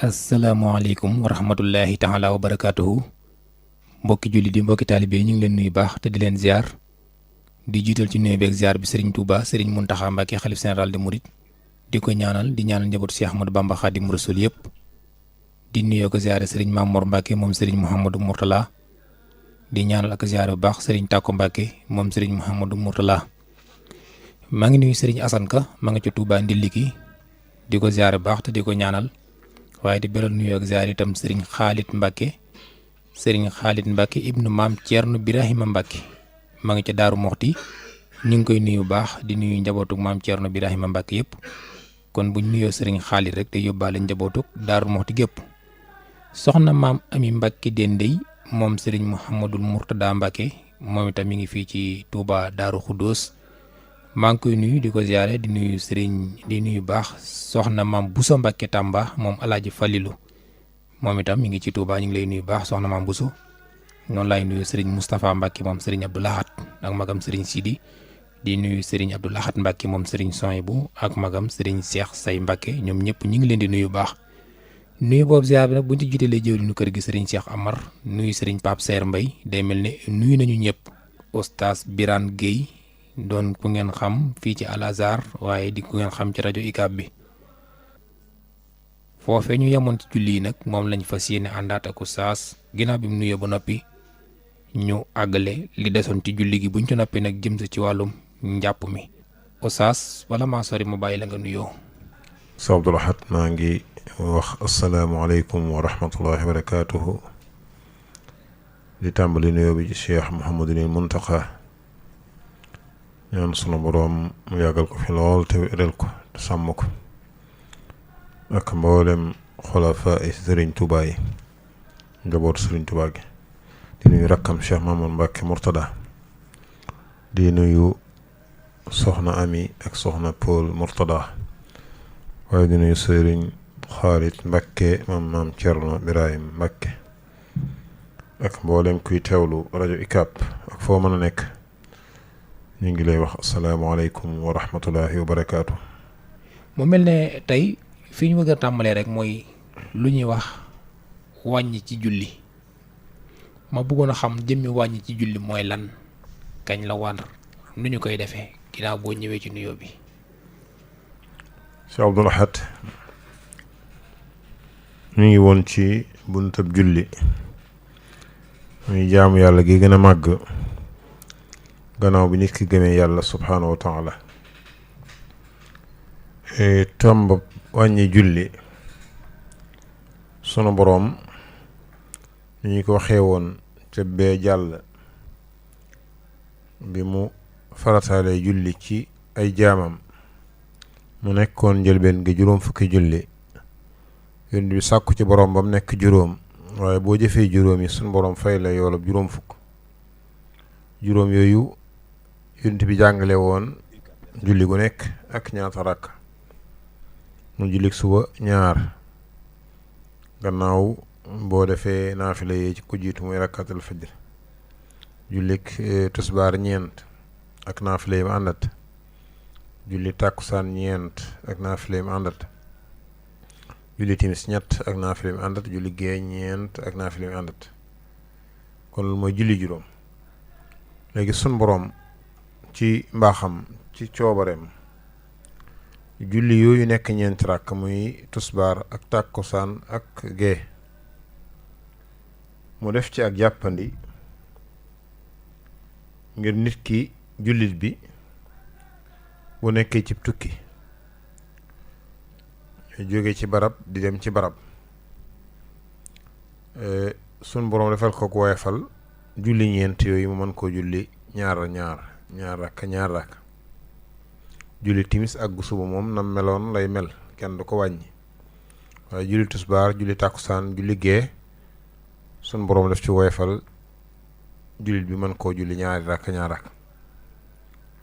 asalaamaaleykum wa rahmatullahi taala wa barakaatuhu mbokki julli di mbokki taalibe ñu ngi leen nuyu baax te di leen ziar di jiital ci nuyu beeg ziar bi Serigne Touba Serigne Mountakha Mbacké xalif général de Mouride di ko ñaanal di ñaanal njabootu Cheikh Ahmadou Bamba Khadim Rasoul yëpp di nuyoo ko ziare Serigne Mamour Mbacké moom Serigne Mouhamadou Mourtala di ñaanal ak ziar bu baax Serigne Tako Mbacké moom Serigne Mouhamadou Mourtala maa ngi nuyu Serigne Assane Ka maa ngi ci Touba Ndiliki di ko ziar bu baax te di ko ñaanal. waaye di beral nuyoo ak ziar itam Serigne Khalid Mbacké ibnu maam Thierno Birahima Mbacké maa ngi ca Daaru Moxti ñu ngi koy nuyu bu baax di nuyu njabootuk maam Thierno Birahima Mbacké yëpp kon buñ nuyoo Serigne Khalid rek te yóbbaale njabootuk Daaru Moxti gépp soxna maam Ami Mbacké Dendey moom Serigne Mouhamadul Mourtada Mbacké moom itam mi ngi fii ci Touba Daaru Khoudoos maa ngi koy nuyu di ko ziare di nuyu Serigne di nuyu baax soxna maam Bousso Mbacké Tamba moom Alaaji Falilu moom itam mi ngi ci Touba ñu ngi lay nuyu baax soxna maam Bousso noonu laay nuyu Serigne Moustapha Mbacké moom Serigne Abdou Lahad ak magam Serigne Sidi di nuyu Serigne Abdou Lahad Mbacké moom Serigne Sohibou ak magam Serigne Cheikh Say Mbacké ñoom ñëpp ñu ngi leen di nuyu baax nuyu boobu ziar bi nag buñ ci jiitalee jëwriñu kër gi Serigne Cheikh Amar nuyu Serigne Pape Serre Mbaye day mel ne nuyu nañu ñëpp Oustaz Birane Gueye doon ku ngeen xam fii ci Al Azhar waaye di ku ngeen xam ci rajo UCAB bi foofee ñu yemoon ci julli yi nag moom lañ fas yéene àndaat ak Oustaz ginnaaw bi mu nuyoo ba noppi ñu àggale li desoon ci julli gi buñ ci noppi nag jëm ci wàllum njàpp mi Oustaz wala maa sori mu bàyyi la nga nuyoo. Sëñ Abdou Lahad maa ngi wax asalaamaaleykum wa rahmatullahi wa barakaatuhu di tàmbali nuyoo bi ci Cheikh Mouhamadul Mountakha ñaan sunu boroom mu yàggal ko fi lool te wéral ko te sàmm ko ak mboolem xulafa yi Serigne Touba yi njabootu Serigne Touba gi di nuyu rakkam Cheikh Mamour Mbacké Mourtada di nuyu soxna Ami ak soxna Paul Mourtada waaye di nuyu Serigne Khalid Mbacké maam Thierno Birahim Mbacké ak mboolem kuy teewlu rajo UCAB ak foo mën a nekk ñu ngi lay wax asalaamaaleykum wa rahmatullahi wa barakaatu. mu mel ne tey fi ñu bëgg a tàmbalee rek mooy lu ñuy wax wàññi ci julli ma bëggoon a xam jëmmi wàññi ci julli mooy lan kañ la war nu ñu koy defee ginnaaw boo ñëwee ci nuyoo bi. Cheikh Abdou Lahad ñu ngi woon ci buntab julli muy jaamu yàlla gi gën a màgg gannaaw bi nit ki gëmee yàlla subhaanahu wa taala tomb wàññi julli sunu boroom ni ñu ko waxee woon ca bee jàll bi mu farataalee julli ci ay jaamam mu nekkoon njëlbeen gi juróom fukki julli yonent bi sàkku ci boroom ba mu nekk juróom waaye boo jëfee juróom yi sunu boroom fay la yoolab juróom fukk juróom yooyu yonent bi jàngale woon julli gu nekk ak ñaata rakk mu jullik suba ñaar gannaaw boo defee naafila yi ci ku jiitu muy rakkatul fajr jullik tusbaar ñeent ak naafila yi mu àndat julli tàkkusaan ñeent ak naafila yi mu àndat julli timis ñett ak naafila yi mu àndat julli gee ñeent ak naafila yi mu àndat kon loolu mooy julli juróom léegi sun boroom ci mbaaxam ci coobareem julli yooyu nekk ñeenti rakk muy tusbaar ak tàkkusaan ak gee mu def ci ak jàppandi ngir nit ki jullit bi bu nekkee ci tukki jóge ci barab di dem ci barab sun boroom defal ko woyefal julli ñeent yooyu mu mën koo julli ñaar rakk julli timis ak gu suba moom na meloon lay mel kenn du ko wàññi waaye julli tusbaar julli tàkkusaan julli gee sun boroom def ci woyefal jullit bi mën koo julli ñaar rakk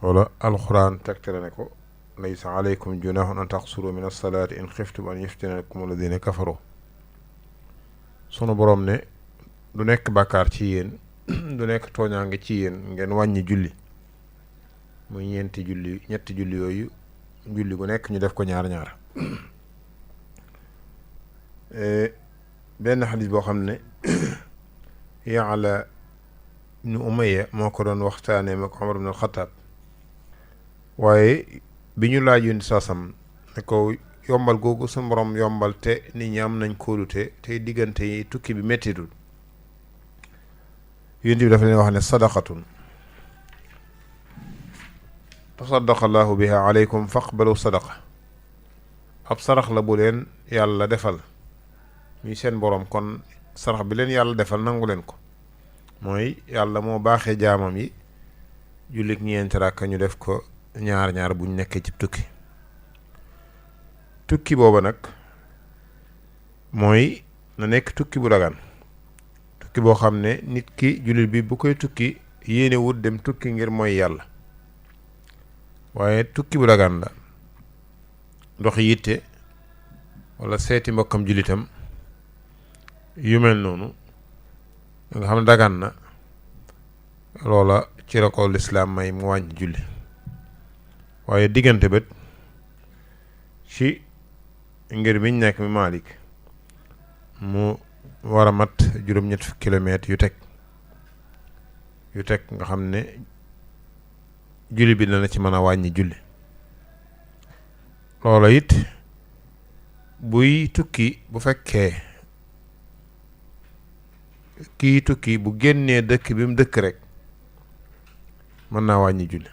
wala alxuraan tegtale ne ko laysa alaykum junahun an taqsuru min as-salaati in xiftum an yaftinakum alladina kafaru sunu boroom ne du nekk bàkkaar ci yéen du nekk tooñaange ci yéen ngeen wàññi julli muy ñetti julli yooyu julli gu nekk ñu def ko ñaar benn xadis boo xam ne Ya'la ibnu Umayya moo ko doon waxtaanee ma ko Umar ibn al-Khattab waaye bi ñu laaj yoon saasam ne ko yombal googu sa borom yombal te nit ñi am nañ kóolute te diggante yi tukki bi mettitul yonent bi dafa leen wax ne sadaqatun tasaddaqa allahu biha aleykum faqbalu sadaqa ab sarax la bu leen yàlla defal muy seen borom kon sarax bi leen yàlla defal nangu leen ko mooy yàlla moo baaxee jaamam yi jullit ñeenti rakka ñu def ko ñaar buñ nekkee ci tukki booba nag mooy na nekk tukki bu dagan tukki boo xam ne nit ki jullit bi bu koy tukki yéene wut dem tukki ngir mooy yàlla waaye tukki bu dagan la dox yitte wala seeti mbokkam jullitam yu mel noonu nga xam ne dagan na loola ci la ko lislaam may mu wàññi julli waaye diggante bët ci ngir miñ nekk mi Maalik mu war a mat juróom-ñett fukki kilomètres yu teg nga xam ne julli bi dana ci mën a wàññi julli loola it buy tukki bu fekkee kii tukki bu génnee dëkk bi mu dëkk rek mën naa wàññi julli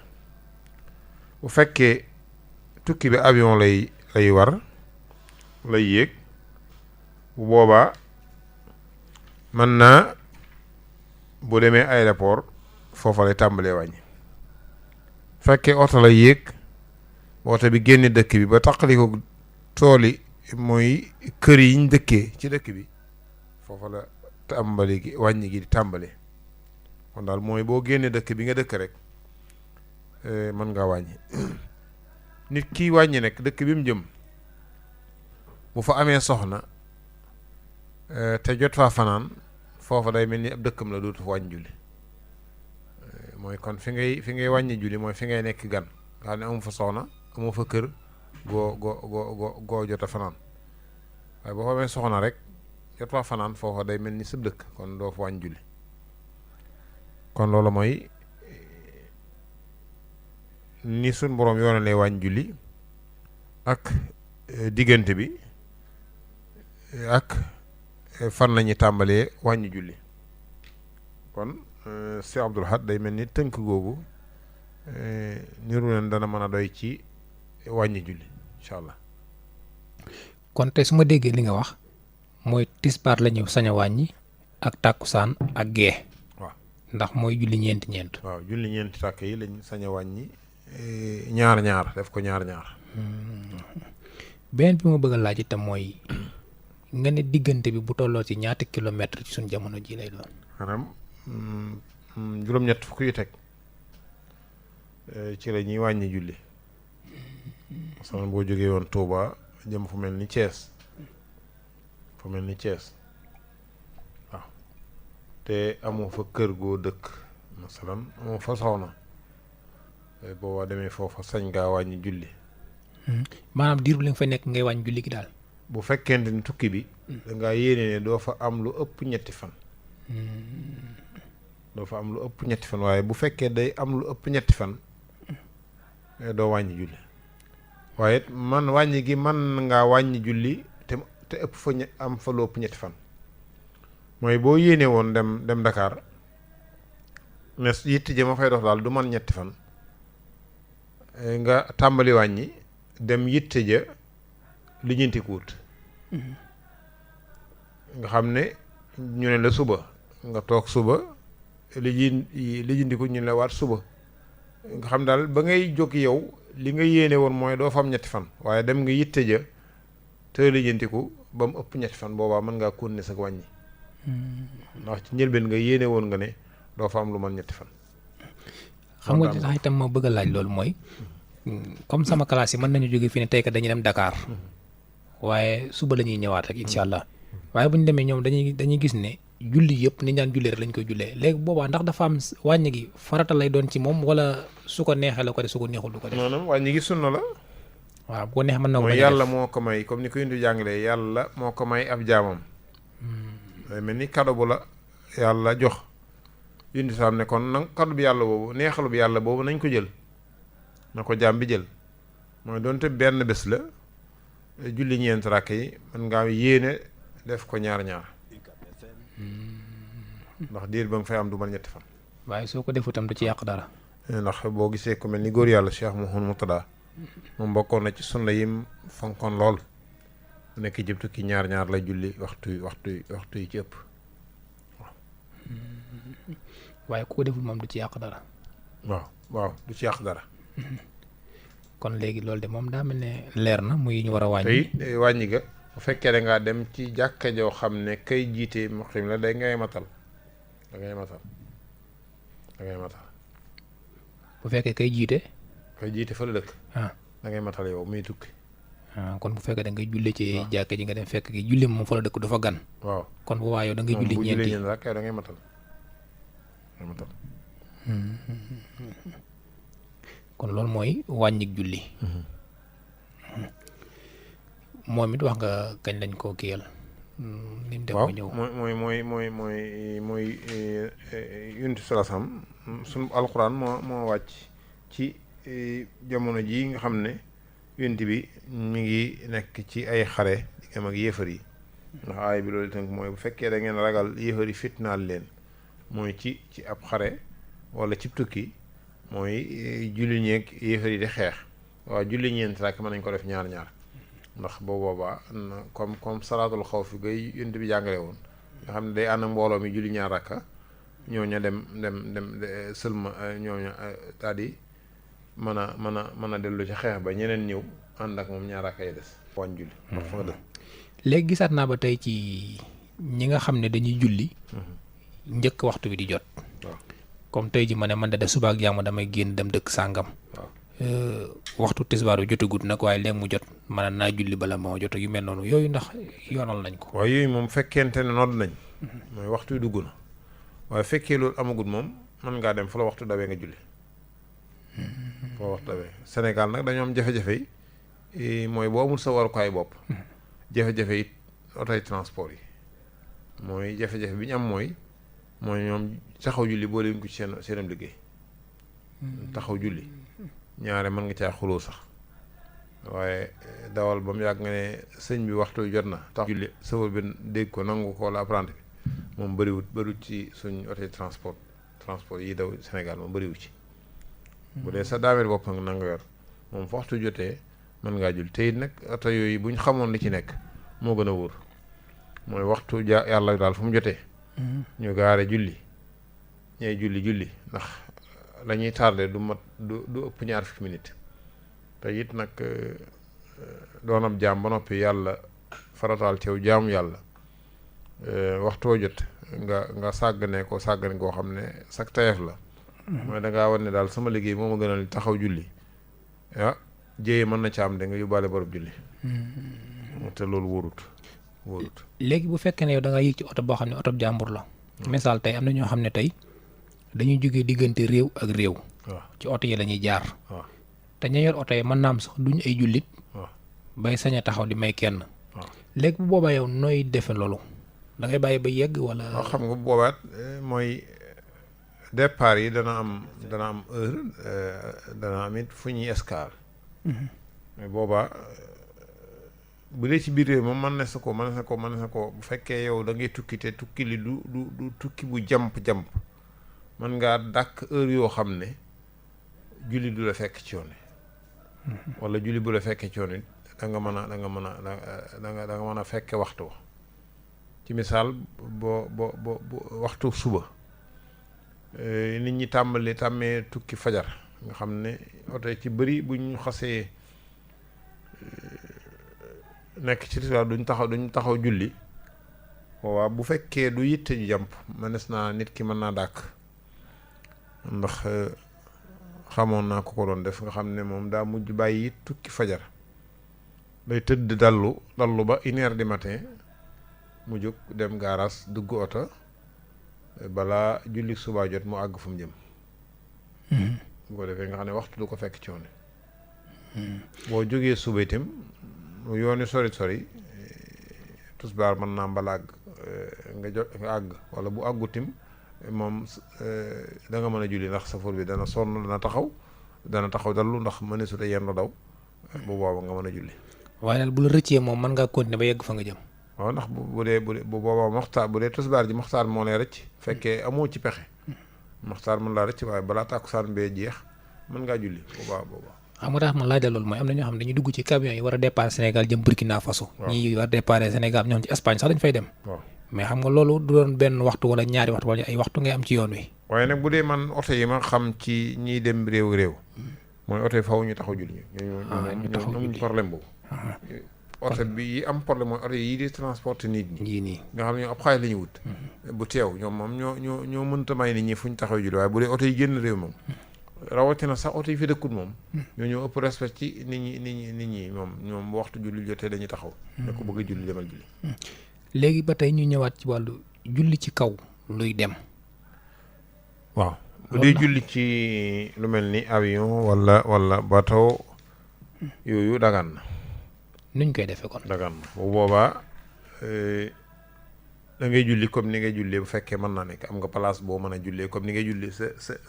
bu fekkee tukki bi avion lay war lay yéeg bu boobaa mën naa bu demee aéroport foofa lay tàmbalee wàññi fekkee oto lay yéeg oto bi génne dëkk bi ba taqali ko tooli mooy kër yi ñu dëkkee ci dëkk bi foofa la tàmbali gi wàññi gi di tàmbalee kon daal mooy boo génnee dëkk bi nga dëkk rek mën ngaa wàññi nit kii wàññi nekk dëkk bi mu jëm bu fa amee soxna te jot faa fanaan foofa day mel ni ab dëkkam la dootu fa wàññi julli mooy kon fi ngay wàññi julli mooy fi ngay nekk gan nga xam ne amu fa soxna amu fa kër goo jot a fanaan waaye boo fa amee soxna rek jot faa fanaan foofa day mel ni sa dëkk kon doo fa wàññi julli kon loolu mooy ni suñ boroom yoonalee wàññi julli ak diggante bi ak fan lañuy tàmbalee wàññi julli kon Cheikh Abdoul Ahad day mel ni tënk googu niru leen dana mën a doy ci wàññi julli incha allah. kon tey su ma déggee li nga wax mooy tisbaar la ñu sañ a wàññi ak tàkkusaan ak gee. waaw ndax mooy julli ñeent. waaw julli ñeenti tàkk yi lañ sañ a wàññi ñaar def ko ñaar. beneen bi ma bëgg a laaj itam mooy nga ne diggante bi bu tolloo ci ñaata kilomètre ci suñ jamono ji lay doon. maanaam juróom-ñett fukk yu teg ci la ñuy wàññi julli masalan boo jógee woon Touba jëm fu mel ni Thiès waaw te amoo fa kër goo dëkk masalan amoo fa soxna boo demee foofa sañ ngaa wàññi julli. maanaam diir bu li nga fa nekk ngay wàññi julli gi daal. bu fekkente ni tukki bi da ngaa yéene ne doo fa am lu ëpp ñetti fan. waaye bu fekkee day am lu ëpp ñetti fan doo wàññi julli waaye man wàññi gi man ngaa wàññi julli te ëpp fa am fa lu ëpp ñetti fan mooy boo yéene woon dem Dakar ne yitti ji ma fay dox daal du man ñetti fan nga tàmbali wàññi dem yitte ja lijjanti kuut nga xam ne ñu ne la suba nga toog suba lijjanti ko ñu ne la waat suba nga xam daal ba ngay jóg yow li nga yéene woon mooy doo fa am ñetti fan waaye dem nga yitte ja te lijjantiku ba mu ëpp ñetti fan boobaa mën ngaa continuer sa wàññi ndax ci njëlbeen nga yéene woon nga ne doo fa am lu man ñetti fan. xam nga sax itam ma bëgg a laaj loolu mooy comme sama classe yi mën nañu jóge fii ne tey kat dañuy dem Dakar waaye suba la ñuy ñëwaat rek incha allah waaye bu ñu demee ñoom dañuy gis ne julli yëpp ni ñu daan jullee rek lañ koy jullee léegi boobaa ndax dafa am wàññi gi farata lay doon ci moom wala su ko neexee la ko def su ko neexul du ko def. maanaam wàññi gi sunna la waaw bu ko neex mën na ko mooy bañ a yàlla def. moo ko may comme ni ko indi jàngalee yàlla moo ko may ab jaamam day mel ni cadeau bu la yàlla jox indi saam ne kon nag cadeau bi yàlla boobu neexalu bi yàlla boobu nañ ko jël na ko jaam bi jël mooy doonte benn bés la julli ñeent rakk yi mën ngaa yéene def ko ñaar ndax diir ba nga fay am du man ñetti fan waaye soo ko defu tam du ci yàq dara. ndax boo gisee ku mel ni góor yàlla Cheikh Mouhamadou Moutada moom bokkoon na ci sunna yim fonkoon lool mu nekk jëm tukki ñaar lay julli waxtu yi ci ëpp waaye ku ko deful moom du ci yàq dara. waaw du ci yàq dara kon léegi loolu de moom daa mel ne leer na muy ñu war a wàññi. tey wàññi ga bu fekkee da ngaa dem ci jàkka joo xam ne kay jiite muxrim la da ngay matal bu fekkee kay jiite. fa la dëkk. da ngay matal yow muy tukki. kon bu fekkee da ngay julli ci jàkka ji nga dem fekk gi julli moom fa la dëkk du fa gan. waaw kon bu waa yow da ngay julli ñeenti moom bu julli da ngay matal. kon loolu mooy wàññik julli. moom it wax nga kañ lañ koo kiyal. ni mu def ba ñëw mooy yuntu salasam sunu alxuraan moo wàcc ci jamono ji nga xam ne yunti bi mi ngi nekk ci ay xare diggam ak yéefar yi ndax aay bi loolu tënk mooy bu fekkee da ngeen ragal yéefar yi fitnaal leen mooy ci ab xare wala cib tukki mooy julli ñeeg yéefar yi di xeex waaw julli ñeent rek mën nañ ko def ñaar ndax boo boobaa comme salaatul xawf gay yonent bi jàngale woon nga xam ne day ànd ak mbooloo mi julli ñaar rakka ñooña dem sëlma ñooña daal di mën a dellu ci xeex ba ñeneen ñëw ànd ak moom ñaar rakka yi des wañ julli ndax fa nga def léegi gisaat naa ba tey ci ñi nga xam ne dañuy julli njëkk waxtu bi di jot. waaw comme tey ji ma ne man de suba ak jàmm damay génn dem dëkk sàngam. waxtu tisbaar bi jotagut nag waaye léegi mu jot mën naa julli bala moo jot yu mel noonu yooyu ndax yoonal nañ ko. waaye yooyu moom fekkente ne nodd nañ. mooy waxtu yu dugg na waaye fekkee loolu amagut moom mën ngaa dem fa la waxtu dawee nga julli. fa la waxtu dawee Sénégal nag dañoo am jafe-jafe yi mooy boo amul sa warukaay bopp. jafe-jafe it otoy transport yi mooy jafe-jafe bi ñu am mooy ñoom taxaw julli boole wuñ ko ci seenam liggéey. taxaw julli. ñaare mën nga caa xuloo sax waaye dawal ba mu yàgg nga ne sëñ bi waxtu jot na tax julli sëfar bi dégg ko nangu ko wala apprenti bi moom bëriwut ci suñ oto transport yi daw Sénégal moom bëriwut ci bu dee sa daameel bopp nag na nga yor moom fa waxtu jotee mën ngaa julli te it nag oto yooyu buñ xamoon li ci nekk moo gën a wóor mooy waxtu yàlla daal fu mu jotee ñu gaare julli ñay julli ndax lañuy tardé du ëpp ñaar fukki minute te it nag doonam jaam ba noppi yàlla farataal ceew jaamu yàlla waxtoo jot nga sàggane koo xam ne sak tayeef la mooy dangaa war ne daal sama liggéey moo ma gënal taxaw julli jéye mën na ca am de nga yóbbaale borom julli te loolu wóorut léegi bu fekkee ne yow da nga yéeg ci oto boo xam ne oto jàmbur la misaal tey am na ñoo xam ne tey dañuy jógee diggante réew ak réew. ci oto yi la ñuy jaar. te ña yor oto yi mën naa am sax duñ ay jullit. bay sañ a taxaw di may kenn. léegi bu boobaa yow nooy defe loolu da ngay bàyyi ba yegg wala. waaw xam nga bu boobaat mooy départ yi dana am heure dana am it fu ñuy escale. mais boobaa bu dee ci biir réew moom mën na sa ko bu fekkee yow da ngay tukki te tukki li du tukki bu jamp mën ngaa dàkk heure yoo xam ne julli du la fekk ci yoon wala julli bu la fekkee ci yoon da nga mën a fekke waxtu wa ci misaal boo waxtu suba nit ñi tàmmee tukki fajar nga xam ne oto ci bëri bu ñu xasee nekk ci tisbaar duñ taxaw julli waaw bu fekkee du yitte ju jàmp mënees naa nit ki mën naa dàkk ndax xamoon naa ko doon def nga xam ne moom daa mujj bàyyi tukki fajar day tëdd dallu ba 1 heure du matin mu jóg dem gaaraas dugg oto balaa julli subaa jot mu àgg fu mu jëm bu ko defee nga xam ne waxtu du ko fekk ci yoon boo jógee suba itam yooni sori tusbaar mën naa mbala àgg nga àgg wala bu àggutim moom da nga mën a julli ndax safar bi dana sonn dana taxaw dallu ndax mëneesut a yenn daw bu booba nga mën a julli. waaye daal bu la rëccee moom mën ngaa continuer ba yegg fa nga jëm. waaw ndax bu boobaa moxtaar bu dee tusbaar ji moxtaar moo lay rëcc fekkee amoo ci pexe moxtaar mën laa rëcc waaye balaa tàkkusaan bee jeex mën ngaa julli boobaa. xam nga tax ma laajal loolu mooy am na ñoo xam ne dañuy dugg ci camion yi war a départ Sénégal jëm Burkina Faso. ñii war a départ Sénégal ñoom ci Espagne sax dañ fay dem. mais xam nga loolu du doon benn waxtu wala ñaari waxtu wala ay waxtu ngay am ci yoon wi. waaye nag bu dee man oto yi ma xam ci ñiy dem réew mooy oto yi faw ñu taxaw julli ñooñu problème boobu. oto bi yi am problème mooy oto yi di transporter nit ñi. nga xam ne ñoom ab xaalis la ñuy wut. bu teew ñoom moom ñoo mënta may nit ñi fu ñu taxaw julli waaye bu dee oto yi génn réew moom. rawatina sax oto yi fi dëkkut moom. ñoo ëpp respect ci nit ñi ñoom waxtu julli jotee dañuy taxaw. da ko bëgg a julli demal julli. léegi ba tey ñu ñëwaat ci wàllu julli ci kaw luy dem. waaw bu dee julli ci lu mel ni avion wala bateau yooyu dagan na. nuñ koy defee kon. dagan na bu boobaa da ngay julli comme ni ngay jullee bu fekkee mën naa nekk am nga place boo mën a jullee comme ni ngay jullee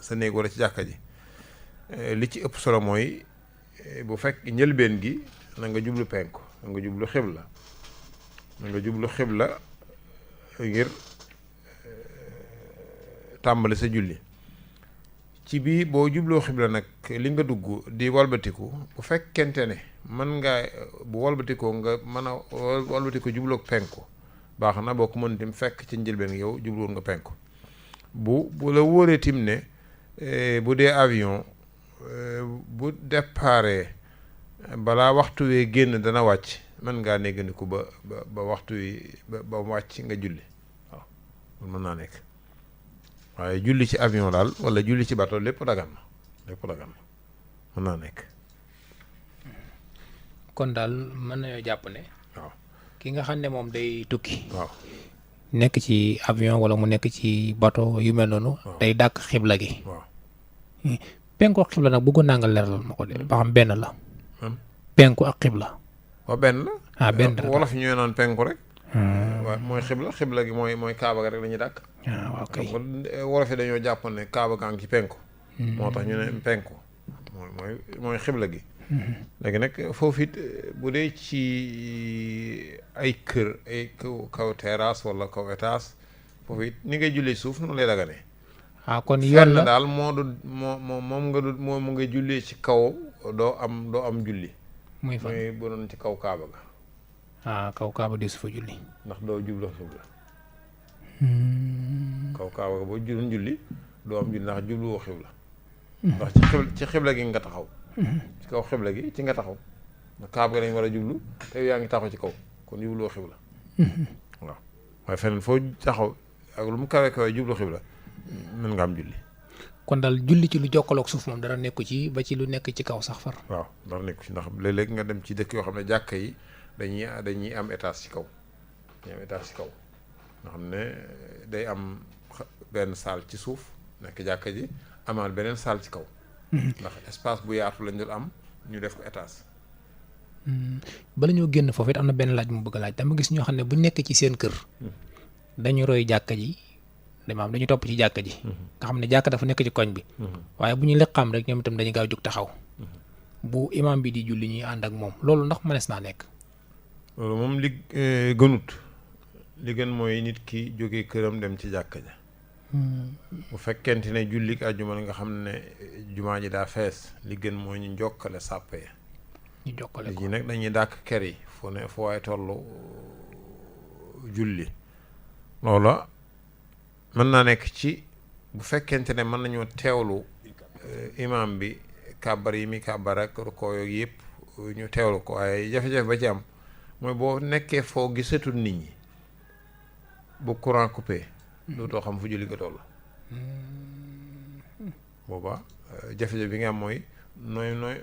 sa néeg wala ci jàkka ji li ci ëpp solo mooy bu fekk njëlbeen gi na nga jublu penku na nga jublu xibla ngir tàmbali sa julli ci bii boo jubloo xibla nag li nga dugg di walbatiku bu fekkente ne mën ngaa bu walbatikoo nga mën a walbatiku jubloog penku baax na boo ko mën tim fekk ci njëlbeen yow jubluwoon nga penku bu la wóoree tim ne bu dee avion bu déparé balaa waxtu wee génn dana wàcc mën ngaa néggandiku ba waxtu wi ba wàcc nga julli waaw loolu mën naa nekk waaye julli ci avion daal wala julli ci bateau lépp dagan na mën naa nekk. kon daal mën nañoo jàpp ne. waaw ki nga xam ne moom day tukki. waaw nekk ci avion wala mu nekk ci bateau yu mel noonu. day dàkk xibla gi. waaw penku ak xibla nag bëggoon naa nga leeral ma ko de ba xam benn la. penku ak xibla. waaw benn la. benn la wolof ñooy naan penku rek. waaw mooy xibla gi mooy kaaba ga rek la ñuy dàkk. waaw kay wolof yi dañoo jàpp ne kaaba gaa ngi ci penku. moo tax ñu ne penku mooy xibla gi. léegi nag foofu it bu dee ci ay kër ay kaw terrasse wala kaw étage foofu it ni ngay jullee suuf noonu lay daganee. kon yoon la daal moom nga jullee ci kaw doo am julli. muy fan mooy bu doon ci kaw kaaba ga. kaw kaaba di su fa julli. ndax doo jublu xibla. kaw kaaba ga boo doon julli doo am julli ndax jubluwoo xibla. ndax ci xibla gi nga taxaw. ci kaw xibla gi ci nga taxaw. ndax kaaba ga lañ war a jublu te yaa ngi taxaw ci kaw kon jubluwoo xibla. waaw waaye feneen foo taxaw ak lu mu kawe kawe jublu xibla mën nga am julli. kon daal julli ci lu jokkaloog suuf moom dara nekku ci ba ci lu nekk ci kaw sax far. waaw dara nekku ci ndax léeg-léeg nga dem ci dëkk yoo xam ne jàkka yi dañuy am étage ci kaw. dañuy am étage ci kaw nga xam ne day am benn salle ci suuf nekk jàkka ji amaat beneen salle ci kaw. ndax espace bu yaatu lañ doon am ñu def ko étage. bala ñoo génn foofu it am na benn laaj mu bëgg a laaj dama gis ñoo xam ne bu nekk ci seen kër. dañu roy jàkka ji. dañu topp ci jàkka ji. nga xam ne jàkka dafa nekk ci koñ bi. waaye bu ñu liqaam rek ñoom itam dañuy gaaw jóg taxaw. bu imam bi di julli ñuy ànd ak moom loolu ndax mënees naa nekk. loolu moom li gënut li gën mooy nit ki jógee këram dem ci jàkka ja. bu fekkente ne jullik àjjuma nga xam ne jumaa ji daa fees li gën mooy ñu jokkale sàppe ya. ñu jokkale ko nag dañuy dàkk ker yi fu waaye tollu julli loola. mën naa nekk ci bu fekkente ne mën nañoo teewlu imam bi kàbbar yi mi kàbbar ak rukkoo yooyu yëpp ñu teewlu ko waaye jafe-jafe ba ci am mooy boo nekkee foo gisatul nit ñi bu courant coupé dootoo xam fu julli ga toll booba jafe-jafe bi nga am mooy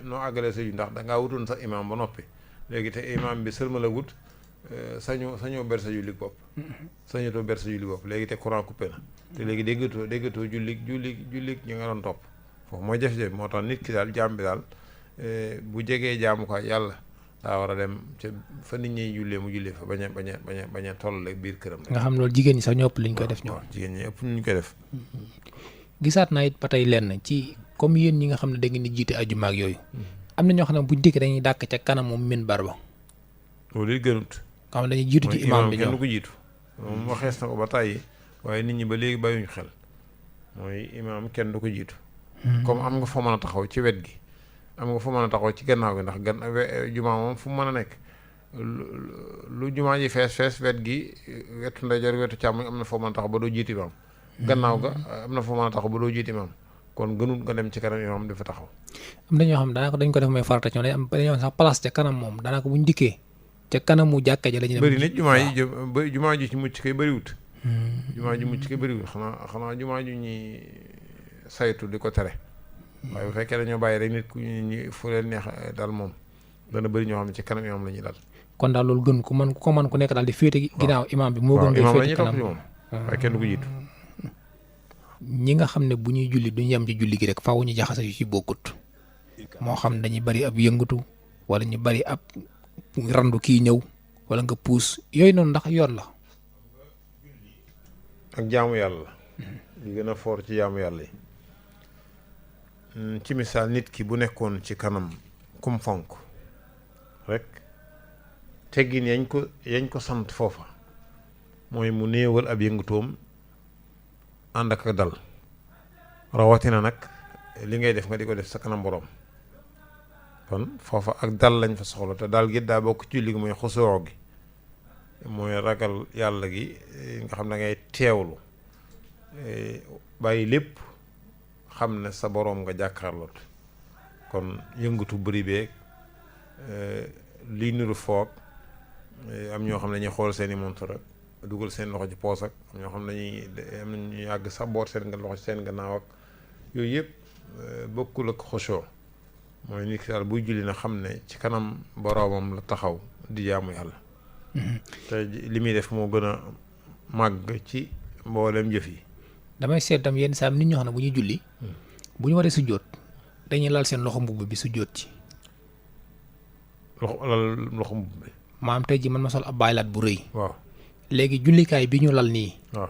noo àggale sa ju ndax dangaa wutoon sa imam ba noppi léegi te imam bi sëlma la wut sañoo ber sa julli bopp sañatoo ber sa julli bopp léegi te courant coupé na te léegi déggatoo julli ñi nga doon topp foofu mooy jafe-jafe moo tax nit ki daal jaam bi daal bu jegee jaamukaay yàlla daa war a dem ca fa nit ñi jullee mu jullee fa bañ a toll ak biir këram. nga xam loolu jigéen ñi sax ñoo ëpp liñ koy def ñoom. jigéen ñi ëpp ñu koy def. gisaat naa it ba tey lenn ci comme yéen ñi nga xam ne da ngeen di jiite ajuma ak yooyu. am na ñoo xam ne buñ dikkee dañuy dàkk ca kanam moom minbar ba. loolu it gënut. xam ne dañuy jiitu ci imaam bi kenn du ko jiitu. moom waxees na ko ba tàyyi waaye nit ñi ba léegi bàyyuñu xel mooy imaam kenn du ko jiitu. comme am nga foo mën a taxaw ci wet gi. am nga fu mën a taxaw ci gannaaw gi ndax jumaa moom fu mu mën a nekk lu jumaa ji fees wet gi wetu ndeyjoor wetu càmmoñ am na foo mën a taxaw ba doo jiiti imaam gannaaw ga am na foo mën a taxaw ba doo jiiti imaam kon gënul nga dem ci kanam imaam dafa taxaw. am na ñoo xam daanaka dañ ko def mooy farata ñoo dañoo sax place ca kanam moom daanaka buñ dikkee ca kanamu jàkka ja la ñu dem. bëri nit jumaa ji ci mucc kay bëriwut. jumaa ji mucc kay bëriwut xanaa jumaa ju ñuy saytu di ko tere. waaye bu fekkee dañoo bàyyi rek nit ku ñu fu leen neex dal moom dana bëri ñoo xam ne ci kanam imaam la ñuy dal. kon daal loolu gën ku mën ku nekk daal di féete ginnaaw imaam bi moo gën ngay féete kanam moom waaye kenn du ko jiitu. ñi nga xam ne bu ñuy julli duñu yem ci julli gi rek faaw ñu jaxase yu ci bokkut moo xam dañuy bari ab yëngatu wala ñu bari ab randu kii ñëw wala nga puus yooyu noonu ndax yoon la. ak jaamu yàlla. li gën a foor ci jaamu yàlla yi. ci misaal nit ki bu nekkoon ci kanam kum fonk rek teggin yañ ko sant foofa mooy mu néewal ab yëngutoom ànd ak dal rawatina nag li ngay def nga di ko def sa kanam boroom kon foofa ak dal lañ fa soxla te dal gi daa bokk ci julli gi mooy xusoo gi mooy ragal yàlla gi nga xam ne ngay teewlu bàyyi lépp xam ne sa boroom nga jàkkaarloot kon yëngatu bëri beeg liy niru foog am ñoo xam ne dañuy xool seeni montre ak dugal seen loxo ci poos ak am ñoo xam ne am nañu yàgg sax boot seen loxo ci seen gannaaw ak yooyu yëpp bokkul ak xosoo mooy nit ki daal buy julli na xam ne ci kanam boroomam la taxaw di jaamu yàlla. te li muy def moo gën a màgg ci mboolem jëf yi. damay seet tam yenn saa nit ñoo xam ne bu ñuy julli bu ñu waree sujjóot dañuy lal seen loxo mbubb bi sujjóot ci. loxo mbubb bi. maam tey ji man ma sol ab baylaat bu rëy. waaw léegi jullikaay bi ñu lal nii. waaw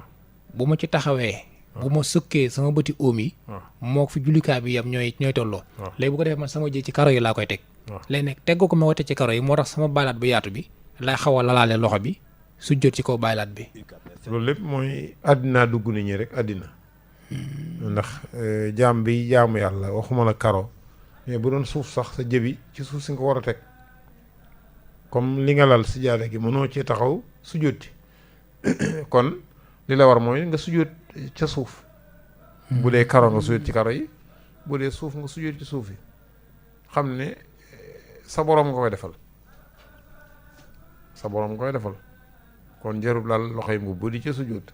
bu ma ci taxawee. bu ma sëkkee sama bëti oom yi. moo fi jullikaay bi yam ñooy tolloo. léegi bu ko defee man sama jë ci karo yi laa koy teg. léegi nag teggu ko ma wate ci karo yi moo tax sama baylaat bu yaatu bi lay xaw a lalaale loxo bi sujjóot ci kaw baylaat bi. loolu lépp mooy àddina dugg nit ñi rek àddina ndax jaam bi jaamu yàlla waxuma la karo mais bu doon suuf sax sa jëbi ci suuf si nga ko war a teg comme li nga lal si jaada gi mënoo ci taxaw sujjóot ci kon li la war mooy nga sujjóot ca suuf bu dee karo nga sujjóot ci karo yi bu dee suuf nga sujjóot ci suuf yi xam ne sa boroom nga koy defal sa boroom nga koy defal kon jarul laal loxo yi mbubb di ca sujjóot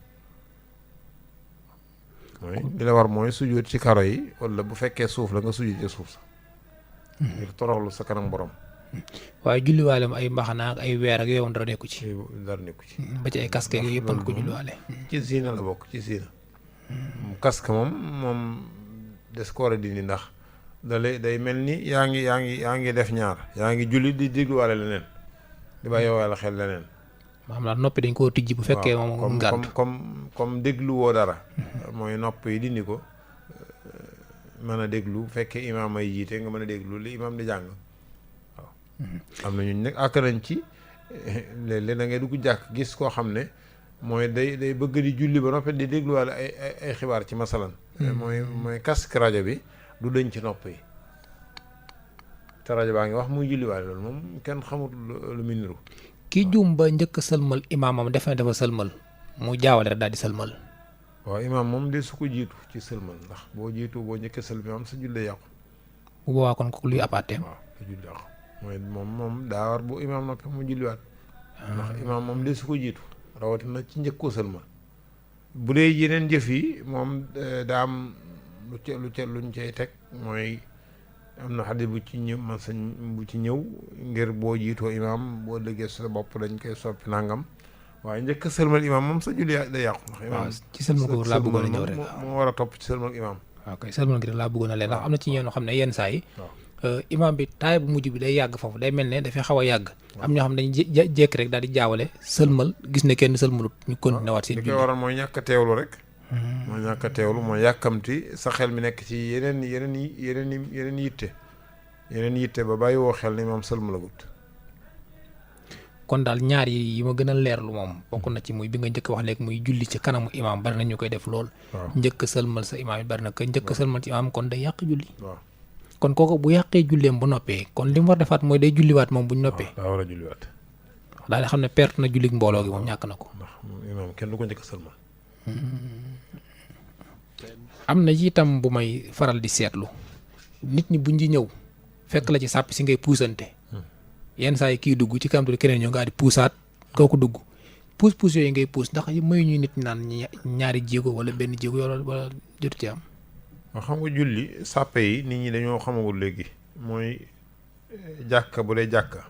mooy li la war mooy sujjóot ci karo yi wala bu fekkee suuf la nga sujjóot ca suuf sa ngir toroxlu sa kanam borom. waaye julliwaale ay mbaxana ak ay weer ak yooyu dara nekku ci. dara nekku ci. ba ci ay casque yooyu yëpp ko julliwaale. ci siina la bokk ci siina. casque moom des ko war a dindi ndax day mel ni yaa ngi def ñaar yaa ngi julli di dégluwaale leneen di bàyyi waale xel leneen. maanaam daal noppi dañ koo tijji bu fekkee moom ngànt comme déglu woo dara mooy nopp yi dindi ko mën a déglu bu fekkee imaam ay jiite nga mën a déglu li imaam di jàng waaw am na ñun nag àkk nañ ci léeg-léeg da ngay dugg jàkk gis koo xam ne mooy day bëgg di julli ba noppi di dégluwaale ay xibaar ci masalan mooy casque rajo bi du dëñ ci nopp yi te rajo baa ngi wax muy julliwaale loolu moom kenn xamut lu mu niru kii juum ba njëkk sëlmal imaamam defe ne dafa sëlmal mu jaawale rek daal di sëlmal. waaw imaam moom de su ko jiitu ci sëlmal ndax boo njëkkee sëlmal am sa julli yàqu. bu boobaa kon ko luy apaateem. waaw sa julli yàqu mooy moom daa war bu imaam noppi mu julliwaat. ndax imaam moom de su ko jiitu rawatina ci njëkkoo sëlmal. bu dee yeneen jëf yi moom daa am luñ cay teg mooy. am na xadis bu ci ñëw ngir boo jiitoo imaam boo déggee sa bopp dañ koy soppi nangam waaye njëkk a sëlmal imaam moom sa julli day yàqu ndax imaam ci sëlmal ko laa bëggoon a ñëw rek moo war a topp ci sëlmal imaam waaw kay sëlmal gi rek laa bëggoon a leen ndax am na ci ñoo xam ne yenn saa yi imaam bi taay bu mujj bi day yàgg foofu day mel ne dafay xaw a yàgg. am ñoo xam ne dañuy jékki rek daal di jaawale sëlmal gis ne kenn sëlmalut ñu continué waat seen li koy waral mooy ñàkk a teewlu rek. mooy ñàkk a teewlu mooy yàkkamti sa xel mi nekk ci yeneen yitte ba bàyyi woo xel ni imaam sëlmalagut. kon daal ñaar yi ma gën a leerlu moom bokk na ci muy bi nga njëkk wax léegi muy julli ci kanamu imaam bari na ñu koy def lool. njëkk sëlmal sa imaam yi bari na ko njëkk sëlmal ci imaam kon day yàq julli. kon kooku bu yàqee julleem bu noppee kon li mu war defaat mooy day julliwaat moom bu ñu noppee. daa war a julliwaat. daal di xam ne perte na jullig mbooloo gi moom ñàkk na ko. ndax imaam kenn du ko njëkk sëlmal. am na itam bu may faral di seetlu nit ñi buñ di ñëw fekk la ci sàpp si ngay puusante. yenn saa yi kii dugg ci kanam keneen ñoo ngaa di puusaat kooku dugg puus yooyu ngay puus ndax mayu ñuy nit ñi naan ñaari jéego wala benn jéego wala jotu ci am. waaw xam nga julli sàppe yi nit ñi dañoo xamagul léegi mooy jàkka bu dee jàkka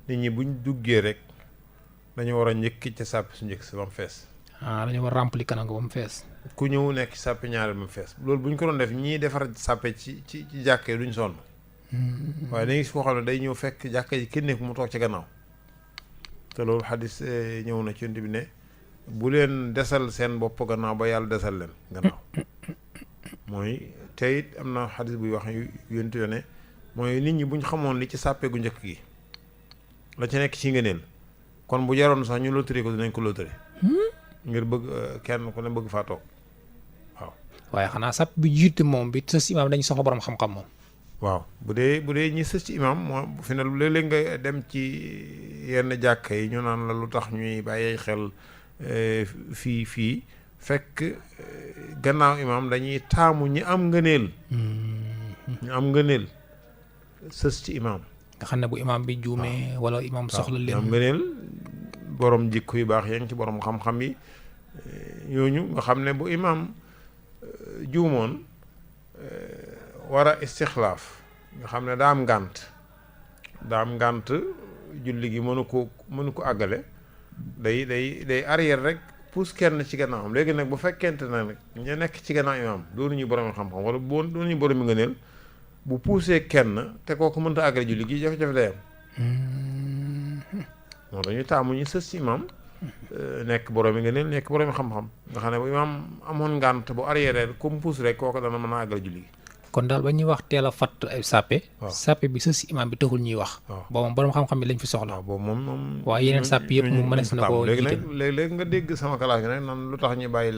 nit ñi buñ duggee rek dañoo war a njëkki ca sàppe su njëkk si ba mu fees. dañoo war a rempli kanam ba mu fees. ku ñëw nekk ci sàppe ñaareel ba mu fees loolu bu ñu ko doon def ñii defar sàppe ci jàkka yi duñ sonn. waaye da ngay gis koo xam ne day ñëw fekk jàkka ji kenn nekk mu toog ci gannaaw te loolu xadis ñëw na ci yonent bi ne bu leen desal seen bopp gannaaw ba yàlla desal leen gannaaw mooy te it am na xadis buy wax yonent bi ne mooy nit ñi buñ xamoon li ci sàppe gu njëkk gi la ci nekk ci ngëneel kon bu jaroon sax ñu loterie ko dinañ ko loterie ngir bëgg kenn ku ne bëgg faa toog waaw. waaye xanaa sàpp bi jiitu moom bi sa imaam dañu soxla borom xam-xam moom. waaw bu dee ñi sës ci imaam moo fi ne léeg-léeg nga dem ci yenn jàkka yi ñu naan la lu tax ñuy bàyyi xel fii fekk gannaaw imaam dañuy taamu ñi am ngëneel. ñu am ngëneel sës ci imaam. nga xam ne bu imaam bi juumee wala imaam soxla leen. am ngëneel borom jikko yu baax yaa ngi ci borom xam-xam yi ñooñu nga xam ne bu imaam juumoon. war a istixlaaf nga xam ne daa am ngànt julli gi mënu ko àggale day arrière rek pousse kenn ci gannaawam léegi nag bu fekkente na nag ñu nekk ci gannaaw imaam doonu ñu borom xam-xam wala doonu ñu borom ngëneel bu poussé kenn te kooku mënta àggale julli gi jafe-jafe day am moo dañuy taamu ñu sës ci imaam nekk borom ngëneel nekk borom xam-xam nga xam ne bu imaam amoon ngànt bu arrière comme pousse rek kooku dana mën a àggale julli gi. kon daal ba ñuy wax teel a fatt ay sàppe. sàppe bi sës si imaam bi taxul ñuy wax. boobu moom borom xam-xam bi lañ fi soxla. waaw boobu moom. waaye yeneen sàpp yëpp mu mënees na koo jiital léegi nga dégg sama classe gi nag nan lu tax ñu bàyyi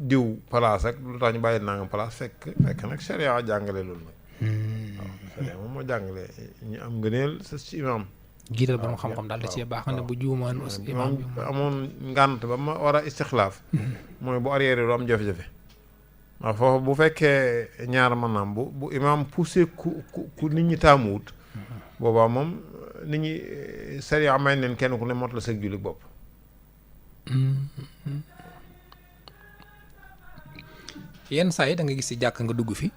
diw place ak lu tax ñu bàyyi nangam place fekk nag sharia jàngale loolu nag. waaw sharia moom moo jàngale ñu am ngëneel sës ci imaam. jiital borom xam-xam daal da cee baax ne bu juumaan aussi imaam bi amoon ngànt ba ma war a istixlaaf. mooy bu arrière du am jafe-jafe. waaw foofu bu fekkee ñaar maanaam bu imaam poussé ku nit ñi taamuwut boobaa moom nit ñi sariya may neen kenn ku ne mot la sëg julli bopp. yenn saa yi da nga gis ci jàkk nga dugg fi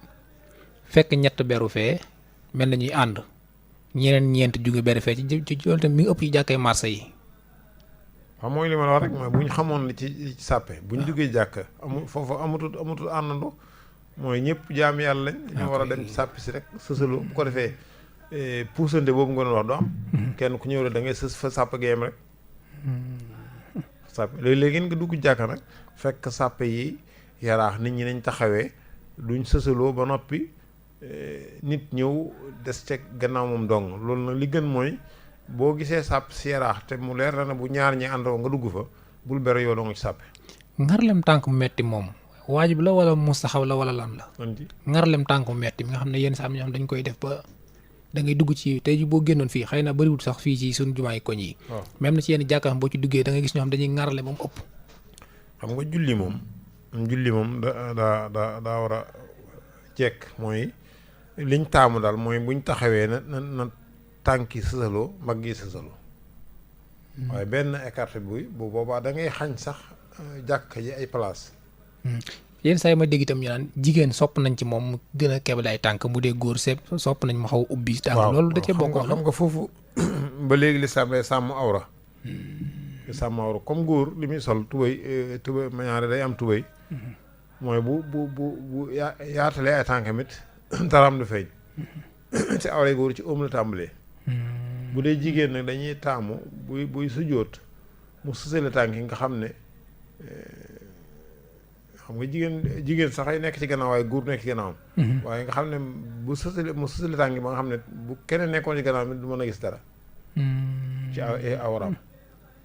fekk ñett beru fee mel na ñuy ànd ñeneen ñeent jóge beru fee ci loolu tamit mi ngi ëpp ci jàkkay marché yi. waaw mooy li ma la wax rek mooy bu ñu xamoon li ci sàppe bu ñu duggee jàkk foofu amatul àndandoo mooy ñëpp jaam yàlla lañ. ñoo war a dem sàpp si rek sësaloo bu ko defee puusante boobu nga doon wax du am. kenn ku ñëw rek da ngay sës fa sàpp geem rek. sàpp léegi nga dugg jàkk nag fekk sàppe yi yaraax nit ñi nañ taxawee duñ sësaloo ba noppi nit ñëw des ca gannaaw moom dong loolu nag li gën mooy. boo gisee sàpp si yaraax te mu leer na ne bu ñaar ñi àndoo nga dugg fa bul bere yoo nga ci sàppe. ngarlem tànk mu metti moom waajib la wala mustaxab la wala lan la. ngarlem tànk mu metti mi nga xam ne yenn saa am ñoo xam dañ koy def ba da ngay dugg ci tey ji boo génnoon fii xëy na bëriwul sax fii ci suñu jumaay koñ yi. waaw même na ci yenn jàkkaam boo ci duggee da ngay gis ñoo xam dañuy ngarle ba mu ëpp. xam nga julli moom daa war a jekk mooy liñ taamu daal mooy buñ taxawee na tànki sësaloo mag yi sësaloo waaye benn écarte bu boobaa da ngay xañ sax jàkk ji ay place. yenn saa yi ma dégg itam ñu naan jigéen sopp nañ ci moom mu gën a kebal ay tànk bu dee góor sopp nañ mu xaw a ubbi tànk loolu da cee bokk xam nga foofu ba léegi lislaam lay sàmm awra comme góor li muy sol tubéy ma ñaare day am tubéy mooy bu yaatalee ay tànkam it daraam du feeñ ci awray góor ci oom la tàmbalee bu dee jigéen nag dañuy taamu buy sujjóot mu sësale tànk yi nga xam ne xam nga jigéen sax ay nekk ci gannaaw waaye góor nekk ci gannaawam waaye nga xam ne mu sësale tànk yi ba nga xam ne bu keneen nekkoon ci gannaaw mi du mën a gis dara ci awraam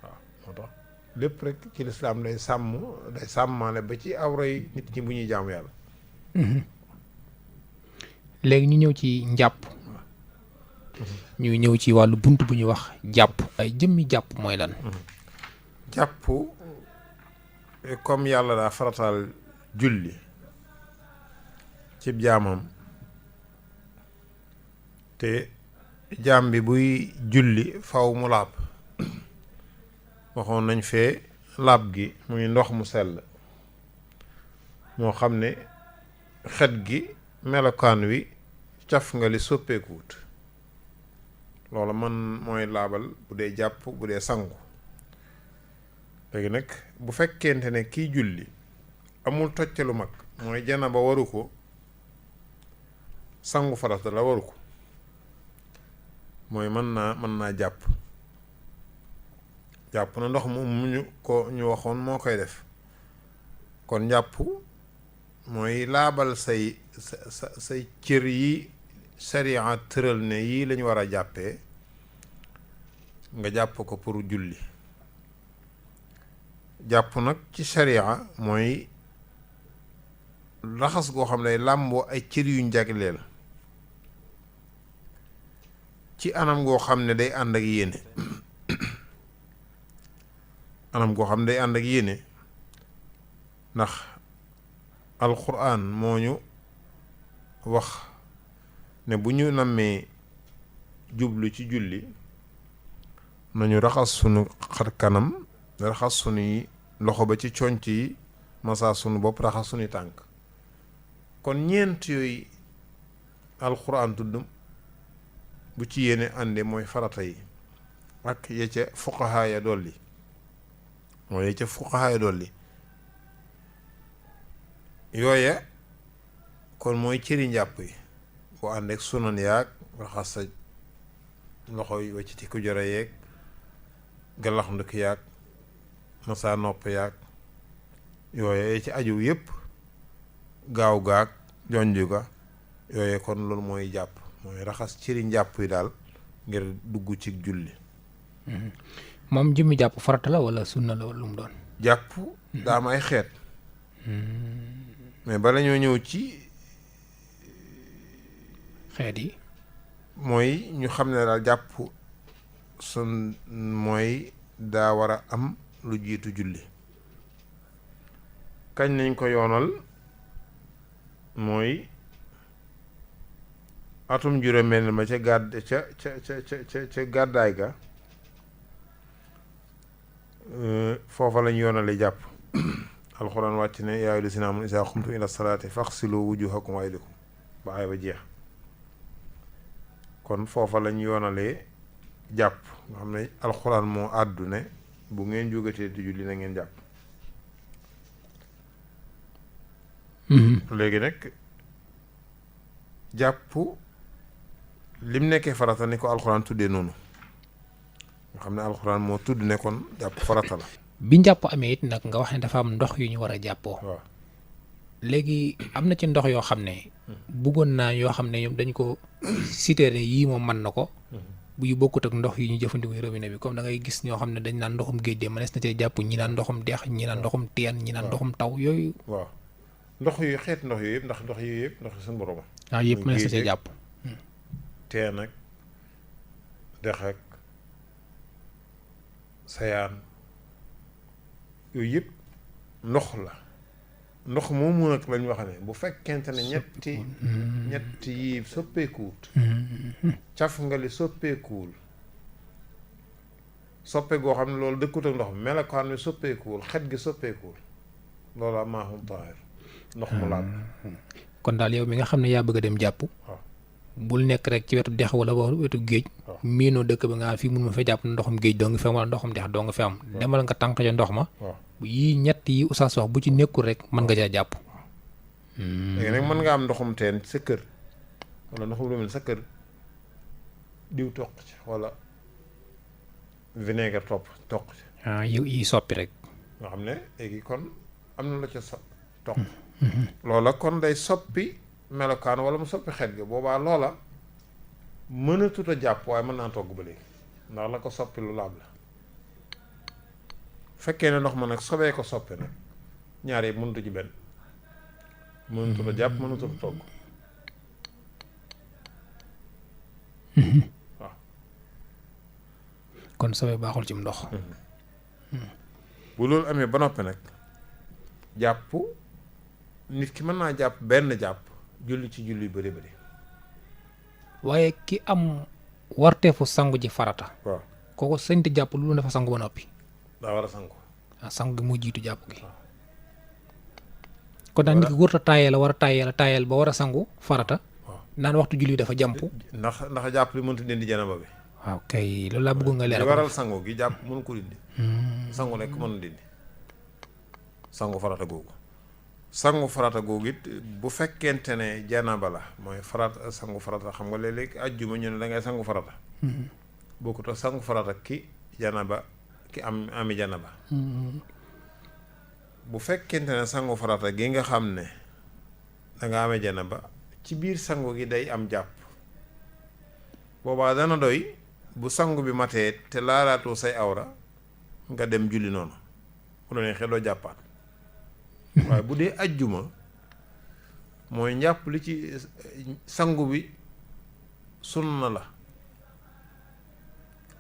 waaw moo tax lépp rek ci lislaam day sàmmaale ba ci awray nit ñi bu ñuy jaamu yàlla léegi ñu ñëw ci njàpp ñuy ñëw ci wàllu bunt bu ñuy wax jàpp ay jëmmi jàpp mooy lan jàpp comme yàlla daa farataal julli ci jaamam te jaam bi buy julli faw mu laab waxoon nañ fee laab gi muy ndox mu sell moo xam ne xet gi melokaan wi caf nga li soppeekuwut loolu man mooy laabal bu dee jàpp bu dee sangu léegi nag bu fekkente ne kiy julli amul tocce lu mag mooy janaba waru ko sangu farata la waru ko mooy mën naa jàpp na ndox mu ñu waxoon moo koy def kon jàpp mooy laabal say cër yi sariya tëral ne yii lañu war a jàppee nga jàpp ko pour julli jàpp nag ci sariya mooy raxas goo xam ne làmboo ay cër yuñ jagleel ci anam goo xam ne day ànd ak yéene ndax alquran moo ñu wax ne bu ñu nammee jublu ci julli nañu raxas sunu xar kanam raxas sunuy loxo ba ci conc yi masa sunu bopp raxas sunuy tànk kon ñeent yooyu alquran tudd bu ci yéene ànde mooy farata yi ak ya ca fuqahaa ya dolli yooya kon mooy cëri njàpp yi boo ànd ak sunan yaag raxas sa loxo yi wacc ci ku jore yeeg galax ndëkk yaag masa nopp yaag yooya ci aju yépp gaaw gaag jonju ga yooye kon loolu mooy jàpp mooy raxas cëri njàpp yi daal ngir dugg ci julli moom jëmmi jàpp farata la wala sunna la wala lu mu doon jàpp daa am ay xeet mais bala ñoo ñëw ci xeet yi mooy ñu xam ne daal jàpp sun mooy daa war a am lu jiitu julli kañ nañ ko yoonal mooy atum juróomeel ma ca gàddaay ga foofa lañ yoonale jàpp alxuraan wàcc ne yaa ayyuhallazina aamanu izaa qumtum ila salaati faghsilu wujuhakum wa aydiyakum ba aay ba jeex kon foofa lañ yoonalee jàpp nga xam ne alxuraan moo àddu ne bu ngeen jógatee di julli na ngeen jàpp léegi nag jàpp lim nekkee farata ni ko alxuraan tuddee noonu nga xam ne alxuraan moo tudd ne kon jàpp farata la bi njàpp amee it nag nga wax ne dafa am ndox yu ñu war a jàppoo waaw léegi am na ci ndox yoo xam ne bëggoon naa yoo xam ne ñoom dañ ko cité ne yii moom mën na ko bu yu bokkut ak ndox yi ñu jëfandikoo robinet bi comme da ngay gis ñoo xam ne dañ naan ndoxum géej de mënees na cee jàpp ñi naan ndoxum dex ñi naan ndoxum teen ñi naan ndoxum taw yooyu waaw ndox yu xeet ndox yooyu yëpp ndax ndox yooyu yëpp ndox suñu borom yëpp mënees na cee jàpp teen ak dex ak sayaan yooyu yëpp ndox la ndox moomu nag lañ wax ne bu fekkente ne ñetti yi soppeekuwut caf nga li soppeekuwul soppe goo xam ne loolu dëkkut ak ndox mi melokaan wi soppeekuwul xet gi soppeekuwul loolu am maahum taahir ndox mu laab kon daal yow mi nga xam ne yaa bëgg a dem jàpp waaw bul nekk rek ci wetu dex wala wetu géej miinoo dëkk ba nga fii mun ma fa jàpp ndoxum géej doo nga fi am wala ndoxum dex doo nga fi am demal nga tànq ca ndox ma waaw yii ñett yi oustaz wax bu ci nekkul rek mën nga caa jàpp léegi nag mën nga am ndoxum teen sa kër wala ndoxum robinet sa kër diw toq ci wala vinaigre toq ci yi soppi rek. nga xam ne léegi kon am na la ca toq loola kon day soppi melokaan wala mu soppi xet ga boobaa loola mënatut a jàpp waaye mën naa togg ba léegi ndax la ko soppi lu laab la fekkee ne ndox ma nag sobee ko soppi nag ñaar yi mënatu ci benn mënatut a jàpp mënatut a togg waaw kon sobe baaxul ci ndox. bu loolu amee ba noppi nag jàpp nit ki mën naa jàpp benn jàpp julli ci julli bëri bëri waaye ki am warteefu sangu ji farata. waaw kooku sañti jàpp lu dafa sangu ba noppi. daa war a sangu. sangu gi moo jiitu jàpp gi. kon daal nit ki wërta taayeel war a taayeel ba war a sangu farata. waaw naan waxtu julli dafa jàmp. ndax jàpp li mënta dindi janaba bi. waaw kay loolu laa bëgg nga leeral. li waral sangu gi jàpp mënu ko dindi. sangu nekk mënu dindi. sangu farata googu it bu fekkente ne janaba la mooy farata sangu farata xam nga léeg-léeg ajjuma ñu ne da ngay sangu farata. bokkut ak sangu farata ki janaba ki ami janaba. bu fekkente ne sangu farata gi nga xam ne da nga amee janaba ci biir sangu gi day am jàpp boobaa dana doy bu sangu bi matee te laalaatoo say awra nga dem julli noonu bu la neexee doo jàppaat waaye bu dee ajjuma mooy njàpp li ci sangu bi sunna la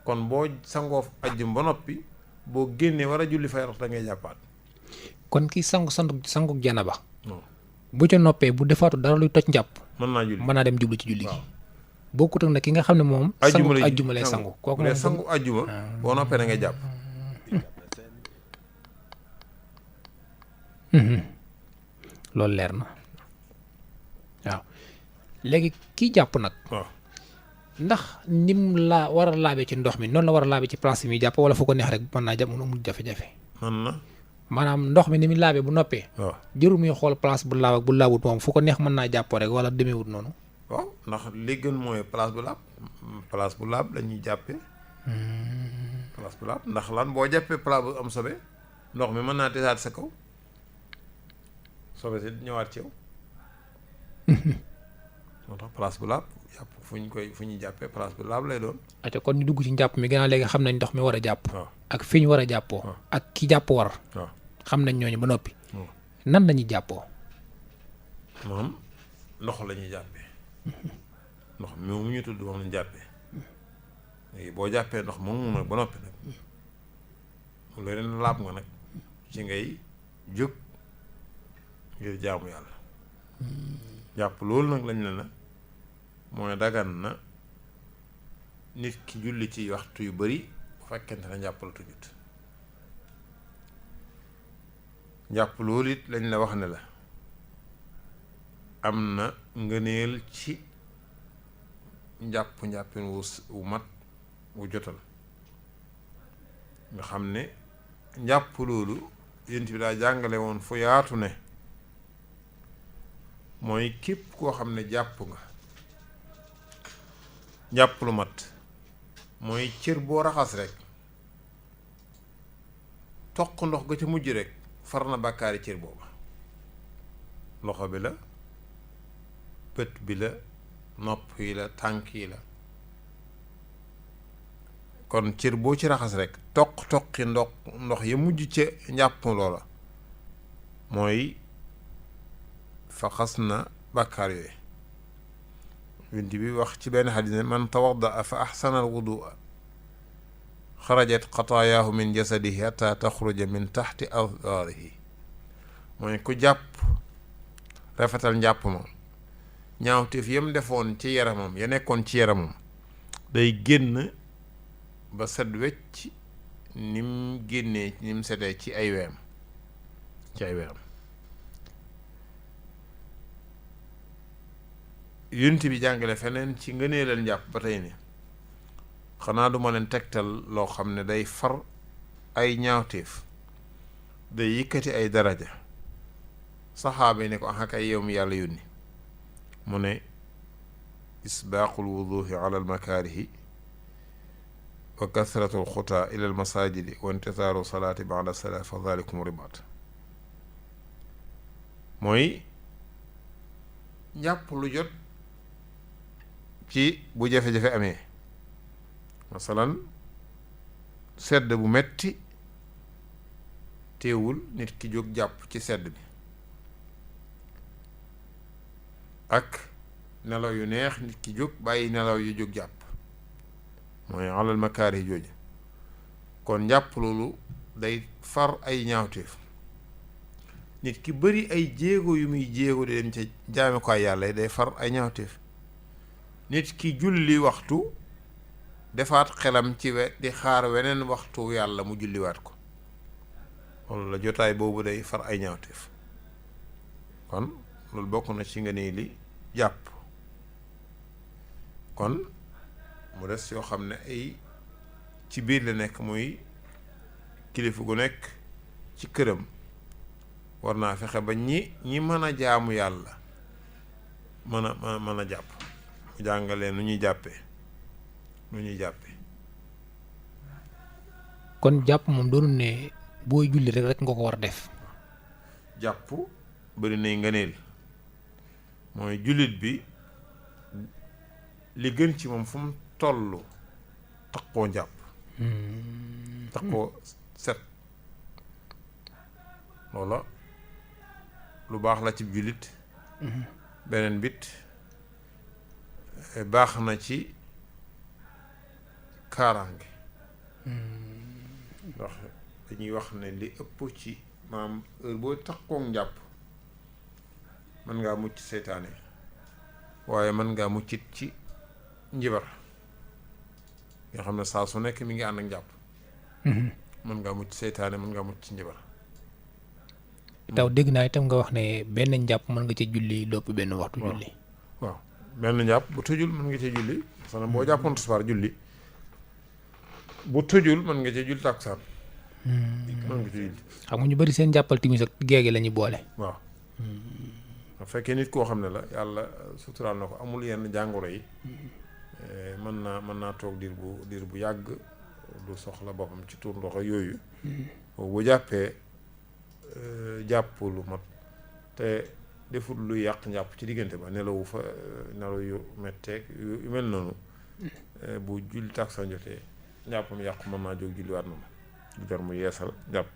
kon boo sangoo ajjuma ba noppi boo génnee war a julli fay da ngay jàppaat. kon kii sangu janaba bu ca noppee bu defaatu dara luy toj njàpp mën naa dem jublu ci julli gi. bokkut ak nag ki nga xam ne moom sangu ajjuma lay sangu kooku moom sangu ajjuma boo noppee da ngay jàpp. loolu leer na waaw léegi kii jàpp nag. waaw ndax nim la war a laabe ci ndox mi noonu la war a laabe ci place mi jàpp wala fu ko neex rek mën naa jàpp mu amul jafe-jafe. man na maanaam ndox mi ni muy laabe bu noppee. waaw jëru muy xool place bu laab ak bu laabut moom fu ko neex mën naa jàppoo rek wala demeewut noonu. waaw ndax li gën mooy place bu laab la ñuy jàppee. place bu laab ndax lan boo jàppee place bu am sobe ndox mi mën naa tesaat sa kaw sobe si ñëwaat ci yow. moo tax place bu laab jàpp fu ñuy jàppee place bu laab lay doon. ate kon ñu dugg ci njàpp mi gannaaw léegi xam nañ ndox mi war a jàpp. waaw ak fi ñu war a jàppoo. ak ki jàpp war. waaw xam nañ ñooñu ba noppi. nan lañuy jàppoo. moom ndox la ñuy jàppee. ndox mi mu ñu tudd moom lañu jàppee léegi boo jàppee ndox moom nag ba noppi nag mu leen laab nga nag ci ngay jóg ngir jaamu yàlla jàpp loolu nag lañ la mooy dagan na nit ki julli ci waxtu yu bari bu fekkente ne njàpp la tujut njàpp loolu it lañ la wax ne la am na ngëneel ci njàppin wu mat wu jotal nga xam ne njàpp loolu yént bi daa jàngale woon fu yaatu ne mooy képp koo xam ne jàpp nga njàpp lu mat mooy cër boo raxas rek toq ndox ga ca mujj rek far na bàkkaari cër booba loxo bi la bët bi la nopp yi la tànk yi la kon cër boo ci raxas rek toqi ndox ya mujj ca njàpp loola mooy faxas na bàkkaar yooyu yonent bi wax ci benn xadis ne man tawadda fa axsana al wudua xarajat xataayaahu min jasadihi hatta taxruja min taxti awdaarihi mooy ku jàpp rafetal njàpp ma ñaawteef yam defoon ci yaramam ya nekkoon ci yaramam day génn ba set wecc nim génnee nim setee ci ay weem yonent bi jàngale feneen ci ngëneelal njàpp ba tey ne xanaa duma leen tegtal loo xam ne day far ay ñaawteef day yëkkati ay daraja saxaaba yi ne ko ah kay yow mi yàlla yónni mu ne isbaaqul wuduuhi ala almakaarihi wa kasratu alxutaa ila almasajidi wa intizaaru salaati ba'da salaat fa zalikum ribaat mooy njàpp lu jot ci bu jafe-jafe amee masalan sedd bu metti teewul nit ki jóg jàpp ci sedd bi ak nelaw yu neex nit ki jóg bàyyi nelaw yu jóg jàpp mooy alal makaari jooju kon njàpp loolu day far ay ñaawteef nit ki bari ay jéego yu muy jéego di dem ca jaame ko ay yàlla day far ay ñaawteef nit ki julli waxtu defaat xelam ci di xaar weneen waxtu yàlla mu julliwaat ko loolu la jotaay boobu day far ay ñaawteef kon loolu bokk na ci nga nii li jàpp kon mu des yoo xam ne ay ci biir la nekk muy kilifa gu nekk ci këram war naa fexe ba ñi mën a jaamu yàlla mën a jàpp mu jàngalee nu ñuy jàppee kon jàpp moom doonu ne booy julli rek nga ko war a def. jàpp bari nay ngëneel mooy jullit bi li gën ci moom fu mu toll taqoo jàpp taqoo set loola lu baax la ci jullit beneen bit baax na ci kaaraange ndax dañuy wax ne li ëpp ci maam heure boo taqoo njàpp mën ngaa mucc seytaane waaye mën ngaa muccit ci njibar nga xam ne saa su nekk mi ngi ànd ak njàpp mën ngaa mucc seytaane mën ngaa mucc ci njibar taw dégg naa itam nga wax ne benn njàpp mën nga ci julli dopp benn waxtu julli waaw benn njàpp bu tëjul mën nga ci julli masalan boo jàppoon tisbaar julli bu tëjul mën nga ci julli takkusaan mën nga ci julli xam nga ñu bari seen jàppal timis ak géege la ñu boole waaw bu fekkee nit koo xam ne la yàlla suturaal na ko amul yenn jàngoro yi mën naa toog diir bu yàgg du soxla boppam ci tuur ndox yooyu bu jàppee jàpp lu mat te deful lu yàq njàpp ci diggante ba nelawu fa nelaw yu metteeg yu mel noonu bu julli takkusaan jotee njàppam yàqu mën naa jóg julliwaat moom du jar mu yeesal jàpp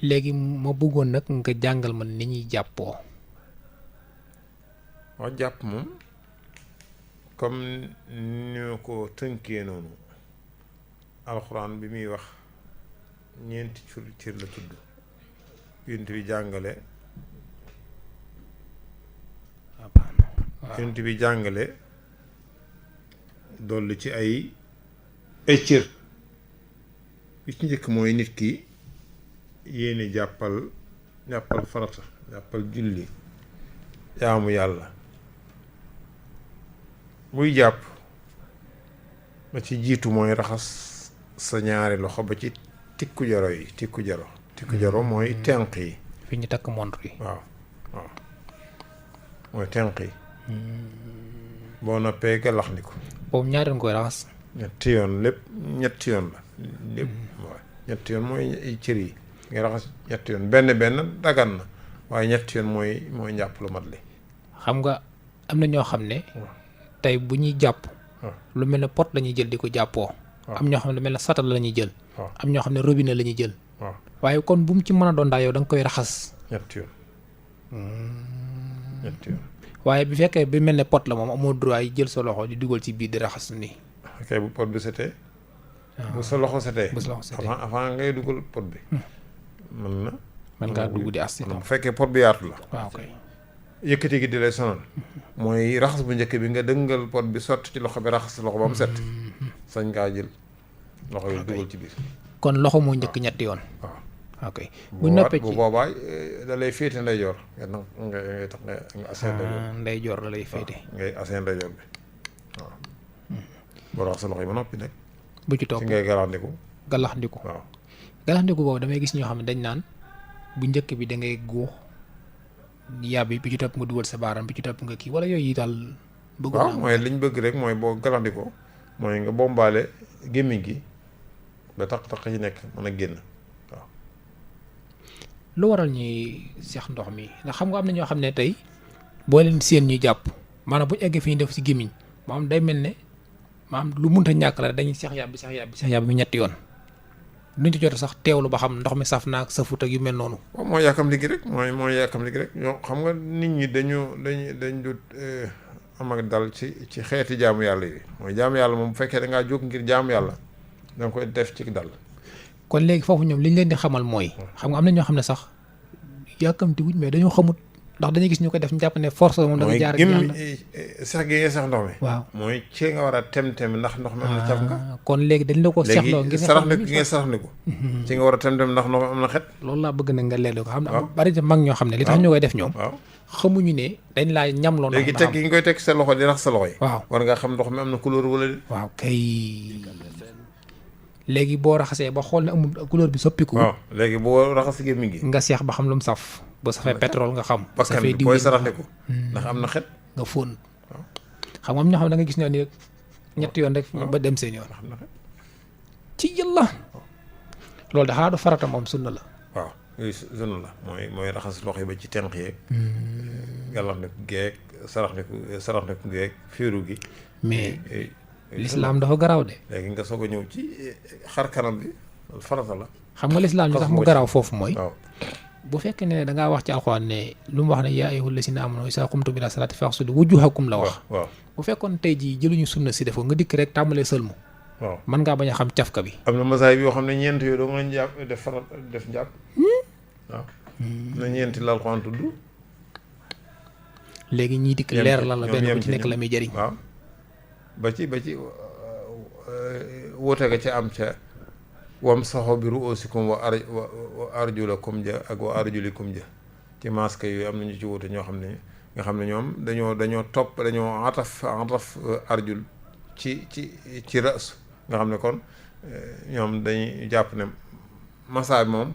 léegi ma bëggoon nag nga jàngal ma ni ñuy jàppoo. waaw jàpp moom comme ni ko tënkee noonu alxuraan bi muy wax ñeenti cër la tudd yonent bi jàngale yonent bi jàngale dolli ci ay cër bi ci njëkk mooy nit ki yéene jàppal farata jàppal julli jaamu yàlla muy jàpp ba ci jiitu mooy raxas sa ñaari loxo ba ci tikku jaro mooy tenq yi fi ñu takk montre yi waaw mooy tenq yi boo noppee galaxndiku boobu ñaari nga koy raxas ñetti yoon ñetti yoon la lépp waaw ñetti yoon mooy cër yi nga raxas ñetti yoon benn dagan na waaye ñetti yoon mooy njàpp lu mat li xam nga am na ñoo xam ne tey bu ñuy jàpp lu mel ne pot lañuy jël di ko jàppoo am ñoo xam ne lu mel ne satal la ñuy jël am ñoo xam ne robinet la ñuy jël waaye kon bu mu ci mën a doon daal yow da nga koy raxas ñetti yoon waaye bu fekkee bi mel ne pot la moom amoo droit yi jël sa loxo di dugal ci biir di raxas nii kay bu pot bi setee bu sa loxo setee avant ngay dugal pot bi mën ngaa dugg di as bu fekkee pot bi yaatu la waaw kay yëkkati gi di lay sonal mooy raxas bu njëkk bi nga dëngal pot bi sotti ci loxo bi raxas loxo ba mu set sañ ngaa jël loxo yi dugal ci biir kon loxo moo njëkk ñetti yoon waaw ok bu noppee ci bu boobaa da lay féete ndeyjoor ngay tax nga aseen ndeyjoor la lay féete ngay aseen ndeyjoor bi waaw boo raxas sa loxo yi ba noppi nag bu ci topp ci ngay galaxndiku waaw galaxndiku boobu damay gis ñoo xam ne dañ naan bu njëkk bi da ngay guux yàbbi bi ci topp nga dugal sa baaram bi ci topp nga kii wala yooyu daal. bëgg waaw mooy liñ bëgg rek mooy boo galandi ko mooy nga bombaale gémmiñ gi ba taq-taq yi nekk mën a génn waaw. lu waral ñuy seex ndox mi ndax xam nga am na ñoo xam ne tey boo leen seen ñuy jàpp maanaam bu ñu eggee fi ñu def si gémmiñ maanaam day mel ne maanaam lu munta ñàkk la dañuy seex yàbbi mi ñetti yoon duñ ci jot sax teewlu ba xam ndox mi saf naag safut ak yu mel noonu. waaw mooy yàkkam ligi rek mooy yàkkam ligi rek ñoo xam nga nit ñi dañ du am ak dal ci xeeti jaamu yàlla yi mooy jaamu yàlla moom bu fekkee da ngaa jóg ngir jaamu yàlla da nga koy def ci dal. kon léegi foofu ñoom li ñu leen di xamal mooy xam nga am na ñoo xam ne sax yàkkamti wuñ mais dañoo xamut ndax dañuy gis ñu koy def ñu jàpp ne force moom da nga jaar ak yàlla sax gi ngay sax ndox mi. waaw mooy ci nga war a tem ndax ndox mi am na caf nga. kon léegi dañ la ko seexloo ngir sarax ne gi ngay sarax ne ko ci nga war a tem ndax ndox mi am na xet. loolu laa bëgg na nga leerlu ko xam ne bari na mag ñoo xam ne li tax ñu koy def ñoom xamuñu ne dañ laa ñamloo ndox léegi teg gi nga koy teg sa loxo di rax sa loxo yi. waaw war nga xam ndox mi am na couleur wala. waaw kay léegi boo raxasee ba xool ne amul couleur bi soppiku. waaw léegi boo raxas gémmiñ gi nga seex ba xam lu mu saf bu safee pétrole nga xam. bakkan bi booy saraxeku ndax am na xet. nga fóon xam nga am ñoo xam ne da nga gis ñoo ni ñetti yoon rek ba dem seen yoon. ci yàlla loolu de xanaa du farata moom sunna la. waaw yooyu sunna la mooy raxas loxo yi ba ci tenq yeeg. gàllankoor geeg saraxeku geeg fiiru gi. mais l'islam dafa garaaw de. léegi nga soog a ñëw ci xar kanam bi loolu farata la. xam nga l'islam li tax mu garaaw foofu mooy. waaw bu fekkee ne da ngaa wax ci alxuraan ne lu mu wax ne yaa ayyuhal lazina aamanu izaa qumtum ilaa salaati faghsilu wujuuhakum la wax. waaw bu fekkoon tey jii jëluñu sunna si defoo nga dikk rek tàmbalee sëlmu. waaw mën ngaa bañ a xam cafka bi. am na masaay bi yoo xam ne ñeent yooyu doo nga jàpp def farat def njàpp. waaw na ñeenti la alxuraan tudd. léegi ñii dikk leer la benn bu ci nekk la muy jëriñ. waaw ba ci woote ga ca am ca wam saxo bi ru'uusikum wa arjulakum ja ak wa arjulikum ja ci masque yooyu am nañu ci woote ñoo xam ne nga xam ne ñoom dañoo topp dañoo ataf arjul ci ras nga xam ne kon ñoom dañuy jàpp ne massa bi moom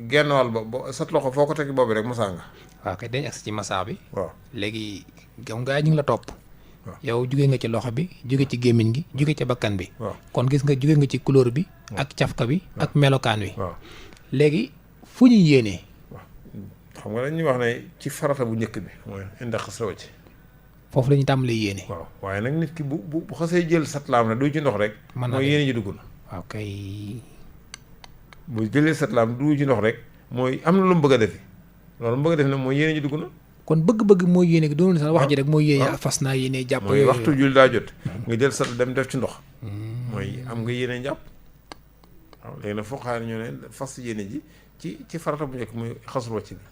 genn wàll ba sat loxo foo ko teg boobu rek massa nga. waaw kay dañ agsi ci massa bi. waaw léegi gam gaa ñu ngi la topp. yow jóge nga ci loxo bi jóge ci gémmiñ gi jóge ci bakkan bi. kon gis nga jóge nga ci couleur bi. ak cafka bi ak melokaan wi. léegi fu ñuy yéenee. xam nga dañuy wax ne ci farata bu njëkk bi mooy inda xas rawa ci foofu la ñuy tàmbalee yéene. waaw waaye nag nit ki bu xasee jël satlaam ne du ci ndox rek. mooy yéene ji dugg na. waaw kay. bu jëlee satlaam du ci ndox rek mooy am na lu mu bëgg a defi loolu mu bëgg a def nag mooy yéene ji dugg na. kon bëgg-bëgg mooy yéene gi doon sax wax ji rek mooy yéene fas naa yéene jàpp. mooy waxtu jul daa jot nga jël sa dem def ci ndox. mooy am nga yéene jàpp. waaw léegi nag foo xaar ñu ne fas yéene ji ci farata bu njëkk muy xasul wàcc bi.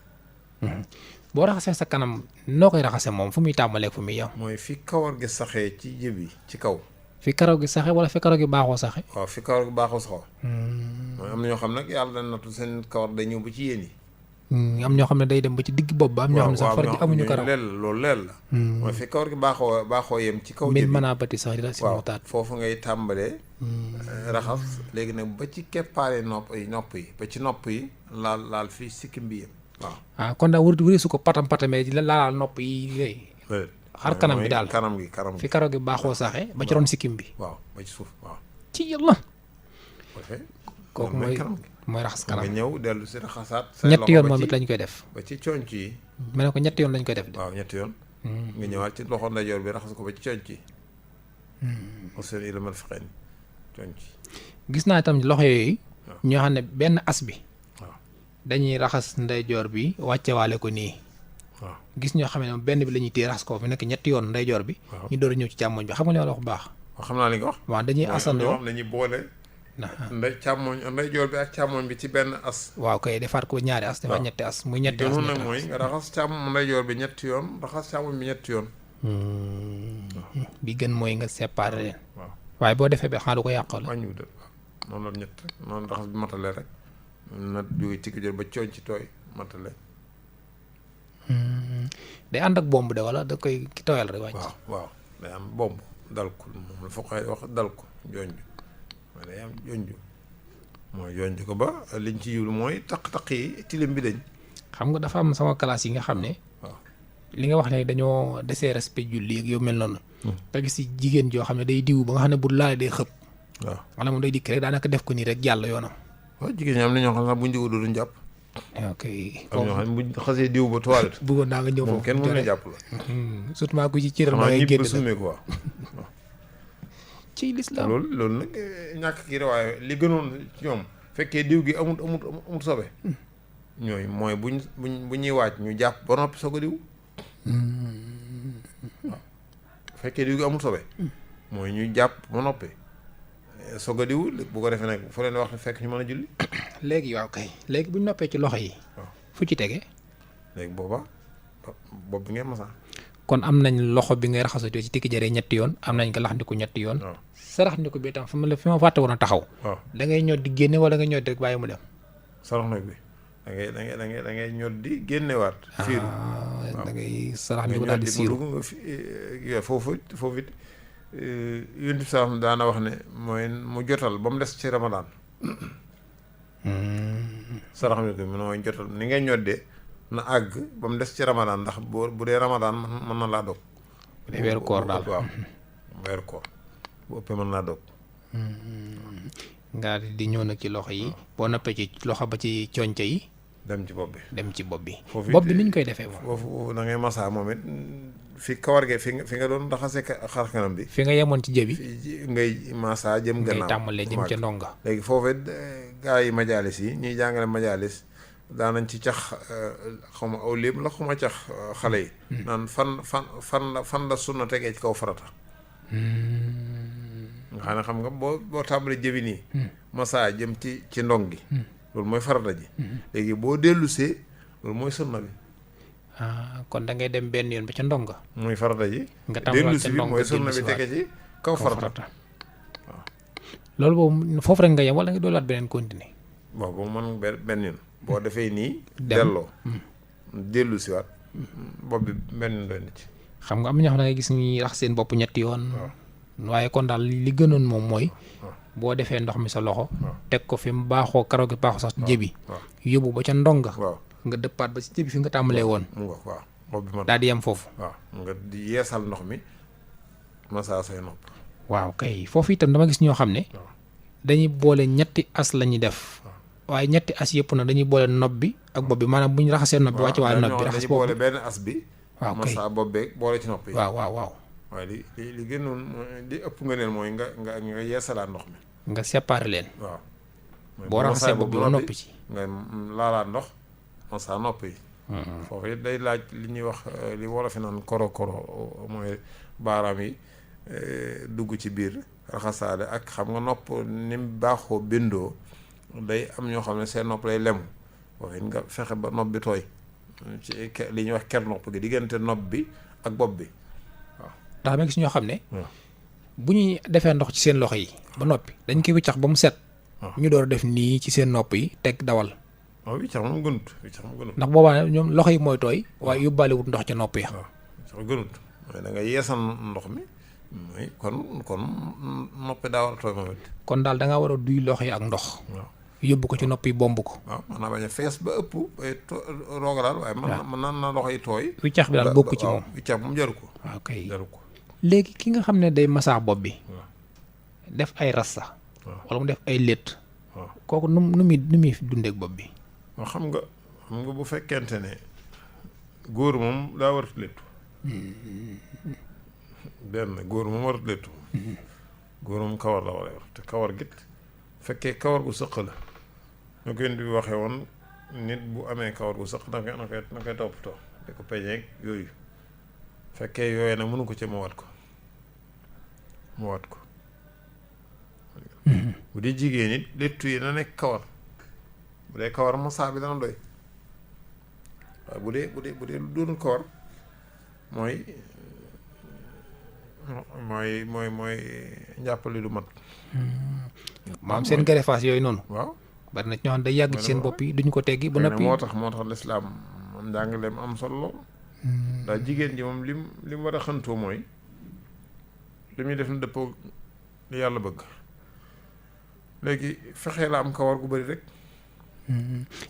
boo raxasee sa kanam noo koy raxasee moom fu muy tàmbalee fu muy yem. mooy fi kawar gi saxee ci jëb yi ci kaw. fi karaw gi saxe wala fi karaw gi baaxoo saxe. waaw fi kawar gi baaxoo saxoo. mooy am na ñoo xam nag yàlla dañ nattu seen kawar day ñëw ba ci yéen yi. am ñoo xam ne day dem ba ci digg bopp ba am ñoo xam ne sax far gi amuñu karaw loolu leel la. mooy fi kawar gi baaxoo yem ci kaw. min mën a bati sax di la si mutaat. foofu ngay tàmbalee. raxas léegi nag ba ci keppaale nopp yi ba ci nopp yi laal fii sikkim bi yem. waaw kon daal wëri su ko patamee di laal nopp yi yooyu. xar kanam bi daal kanam gi fi karaw gi baaxoo saxe ba ci ron sikkim bi. waaw ba ci suuf waaw. ci yàlla. kooku mooy raxas kanam nga ñëw dellu si raxasaat. ñetti yoon moom it lañ koy def. ba ci conc yi. ma ne ko ñetti yoon lañ koy def de. waaw ñetti yoon. nga ñëwaat ci loxo ndeyjoor bi raxas ko ba ci conc yi. seen i la mën fexe conc. gis naa itam loxo yooyu. ñoo xam ne benn as bi. dañuy raxas ndeyjoor bi wàccewaale ko nii. waaw gis ñoo xam ne benn bi la ñuy téye raxas ko fi nekk ñetti yoon ndeyjoor bi. ñu door a ñëw ci càmmoñ bi xam nga li ma la wax bu baax. waaw xam naa li nga wax. waaw dañuy asandoo dañuy boole. ndeyjoor bi ak càmmoñ bi ci benn as. waaw kay defaat ko ñaari as. defaat ñetti as muy ñetti as. nag mooy nga raxas ndeyjoor bi ñetti yoon raxas càmmoñ bi ñetti yoon. bi gën mooy nga séparer leen. waaw waaye boo defee ba xanaa du ko yàqal. wàññiwu de noonu la ñett noonu raxas bi matale rek na jóge ci jël ba cooñ ci tooy matale. day ànd ak bomb de wala da koy ki tooyal rek wàññi. waaw day am bomb dal ko moom la foo koy wax dal ko jonj waaye day am jonj mooy jonj ko ba liñ ci jublu mooy taq-taq yi tilim bi dañ. xam nga dafa am sama classe yi nga xam ne. waaw li nga wax ne dañoo desee respect julli ak yow mel noonu. te gis ci jigéen joo xam ne day diw ba nga xam ne bu laalee day xëpp. waaw maanaam moom day dikk rek daanaka def ko nii rek jàll yoonam. waaw jigéen ñi am na ñoo xam ne sax buñ diwul duñ jàpp. ok am ñoo xam ne buñ xasee diw ba toilette. bëggoon naa nga ñëw moom foofu kenn mën na jàpp la. surtout maa ko ci cëram xanaa ngay ñibbi génn ba sumee quoi. ci lislaam loolu nag ñàkk kii la waaye li gënoon ci ñoom fekkee diw gi amut sobe. ñooy mooy bu ñuy waaj ñu jàpp ba noppi soog a diw. waaw fekkee diw gi amut sobe. mooy ñu jàpp ba noppi soog a diw bu ko defee nag fu leen wax fekk ñu mën a julli. léegi waaw kay léegi bu ñu noppee ci loxo yi. waaw fu ci tege. léegi booba bopp bi ngeen masa. kon am nañ loxo bi ngay raxasatoo ci tikki jëree ñetti yoon am nañ ko laxndiku ñetti yoon. waaw saraxndiku bi tam fi ma fàtte woon a taxaw. waaw da ngay ñot di génne wala nga ñot rek bàyyi mu dem. sarax nag bi da ngay ñot di génnewaat. fiiru da ngay saraxndiku daal di siiru foofu it yonent bi sax daana wax ne mooy mu jotal ba mu des ci ramadaan. sarax mi ko mooy jotal ni ngay ñoddee na àgg ba mu des ci ramadaan ndax bu dee ramadaan mën na laa dog. bu dee weeru koor daal waaw weeru koor bu ëppee mën naa dog. nga di ñëw nag ci loxo yi. boo noppee ci loxo ba ci conco yi. dem ci bopp bi. dem ci bopp bi. foofu bopp bi niñ koy defee moom. foofu da ngay masaa moom it fi kawar ge fi nga doon raxasee xar kanam bi. fi nga yemoon ci jëbi. ngay masaa jëm gannaaw ngay tàmbalee jëm ca ndonga. léegi foofu it gaa yi majaalis yi ñuy jàngale majaalis daanañ ci cax xaw ma aw lépp la xaw ma cax xale yi. naan fan la sunna tegee ci kaw farata. nga xam nga boo tàmbalee jëbi nii. masaa jëm ci ndong gi. loolu mooy farata ji. léegi boo dellusee loolu mooy sunna bi. kon da ngay dem benn yoon ba ca ndonga. muy farata ji. nga tàmbali ca dellusi bi mooy sunna bi tege ci kaw farata. waaw loolu boobu foofu rek nga yem wala nga doolaat beneen continuer. boobu man benn yoon. boo defee nii. delloo dellusi waat. bopp bi benn yoon doy na ci. xam nga am na ñoo xam ne da ngay gis ñuy rax seen bopp ñetti yoon. waaye kon daal li gënoon moom mooy. boo defee ndox mi sa loxo. teg ko fi mu baaxoo karaw gi baaxoo sax jëbi. yóbbu ba ca ndonga. nga dëppaat ba ci jëbi fi nga tàmbalee woon. waaw bopp bi man daal di yem foofu. waaw nga di yeesal ndox mi masaa say nopp. waaw kay foofu itam dama gis ñoo xam ne. dañuy boole ñetti as la ñuy def. waaye ñetti as yëpp nag dañuy boole nopp bi ak bopp bi maanaam bu ñu raxasee nopp bi wàcc waaye nopp bi raxas dañuy bopp boole benn as bi. waaw kay masaa bopp beeg boole ci nopp yi. waaw. waaye li gënoon li ëpp nga neen mooy nga yeesalaat ndox mi. nga séparé leen. waaw boo raxasee bopp bi ba noppi ci. nga laalaat ndox masaa nopp yi. foofu it day laaj li ñuy wax li wolof naan koro mooy baaraam yi dugg ci biir raxasaale ak xam nga nopp ni mu baaxoo bindoo day am ñoo xam ne seen nopp lay lemu foofu it nga fexe ba nopp bi tooy ci li ñuy wax ker nopp gi diggante nopp bi ak bopp bi waaw. ndax ma gis ñoo xam ne. bu ñuy defee ndox ci seen loxo yi ba noppi dañ koy wiccax ba mu set. ñu door a def nii ci seen nopp yi teg dawal. waaw wiccax moom gënut ndax boobaa ñoom loxo yi mooy tooy waaye yóbbaale wut ndox ca nopp ya. waaw wiccax gënut mooy da nga yeesal ndox mi mooy kon noppi daa war a tooy moom it. kon daal da ngaa war a duy loxo yi ak ndox. waaw yóbbu ko ci nopp yi bomb ko. waaw mën naa bañ a fees ba ëpp bay roogalaal waaye mën na loxo yi tooy. wiccax bi daal bokk ci moom. wiccax moom jaru ko. waaw kay jaru ko. léegi ki nga xam ne day masaa bopp bi. def ay rasta. wala mu def ay létt. kooku nu muy dundeek bopp bi. waaw xam nga bu fekkente ne góor moom daa warut léttu. benn góor moom warut léttu. góor moom kawar la war a yor te kawar git fekkee kawar gu sëq la ñu ko yéen bi waxee woon nit bu amee kawar gu sëq na koy toppatoo di ko peñeeg yooyu fekkee yooyu nag mënu ko ci mu wat ko bu dee jigéen it léttu yi na nekk kawar bu dee kawar masaa bi dana doy waaye bu dee lu doonul kawar mooy njàppali du mat. maam seen greffage yooyu noonu. waaw bari na ñoo xam day yàgg ci seen bopp yi duñ ko teggi ba noppi. moo tax lislaam moom njàngaleem am solo lool. ndax jigéen ji moom lim war a xëntoo mooy li muy def na dëppoo li yàlla bëgg léegi fexee la am kawar gu bëri rek.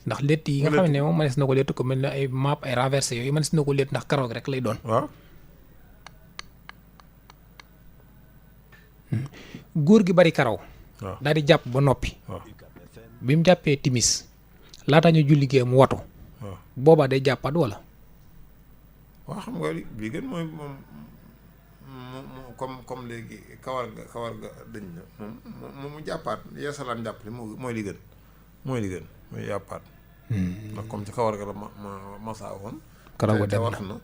ndax létt yi nga xam ne moom mënees na ko létt ko mel ne ay maap ay renversé yooyu mënees na ko létt ndax karaw gi rek lay doon. waaw. góor gi bari karaw. waaw daal di jàpp ba noppi. waaw bi mu jàppee timis laata ñu julli gee mu watu. waaw boobaa day jàppaat wala. waaw xam nga li gën mooy moom comme léegi kawar ga dañ na moom mu jàppaat yeesalaan jàpp li mooy li gën mooy jàppaat. ndax comme ci kawar ga la ma saawoon. karaw ga dem na na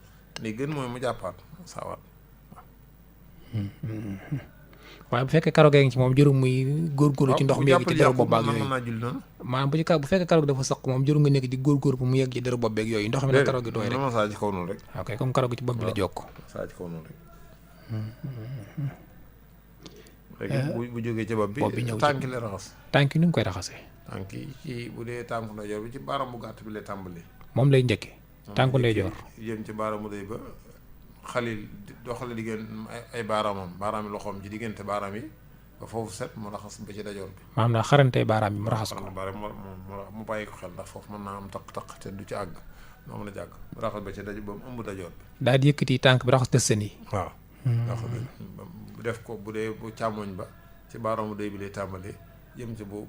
li gën mooy mu jàppaat saawaat. waaye bu fekkee karaw ga ngi ci moom jëru muy góorgóorlu ci ndox mi yegg ci dara bopp ak yooyu mën naa julli noonu. maanaam bu fekkee karaw gi dafa saq moom jëru nga nekk di góorgóor bu mu yegg ci dara bopp beeg yooyu ndox mi nag karaw gi tooy rek. ma saa ci kaw noonu rek. ok comme karaw gi ci bopp bi la jokk. saa ci kaw noonu rek. léegi bu jógee ci bopp bi ñëw tànk la raxas. tànk yi nu ngi koy raxasee. tànk yi ci bu dee tànku ndeyjoor bi ci baaraam bu gàtt bi lay tàmbali. moom lay njëkkee. tànku ndeyjoor jëm ci baaraamu day ba xalil doxale diggante ay baaraami loxoom ci diggante baaraam yi ba foofu set mu raxas ba ci dajoor bi. maanaam naa xarantee baaraam bi mu raxas ko. mu bàyyi ko xel ndax foofu mën naa am taq-taq te du ci àgg noo mën a jàgg mu raxas ba ci daj ba mu ëmb dajoor bi. daal di yëkkati tànk bi raxas tëstan yi. waaw. bu def ko bu dee bu càmmoñ ba ci baaraamu day bi lay tàmbalee jëm ci bu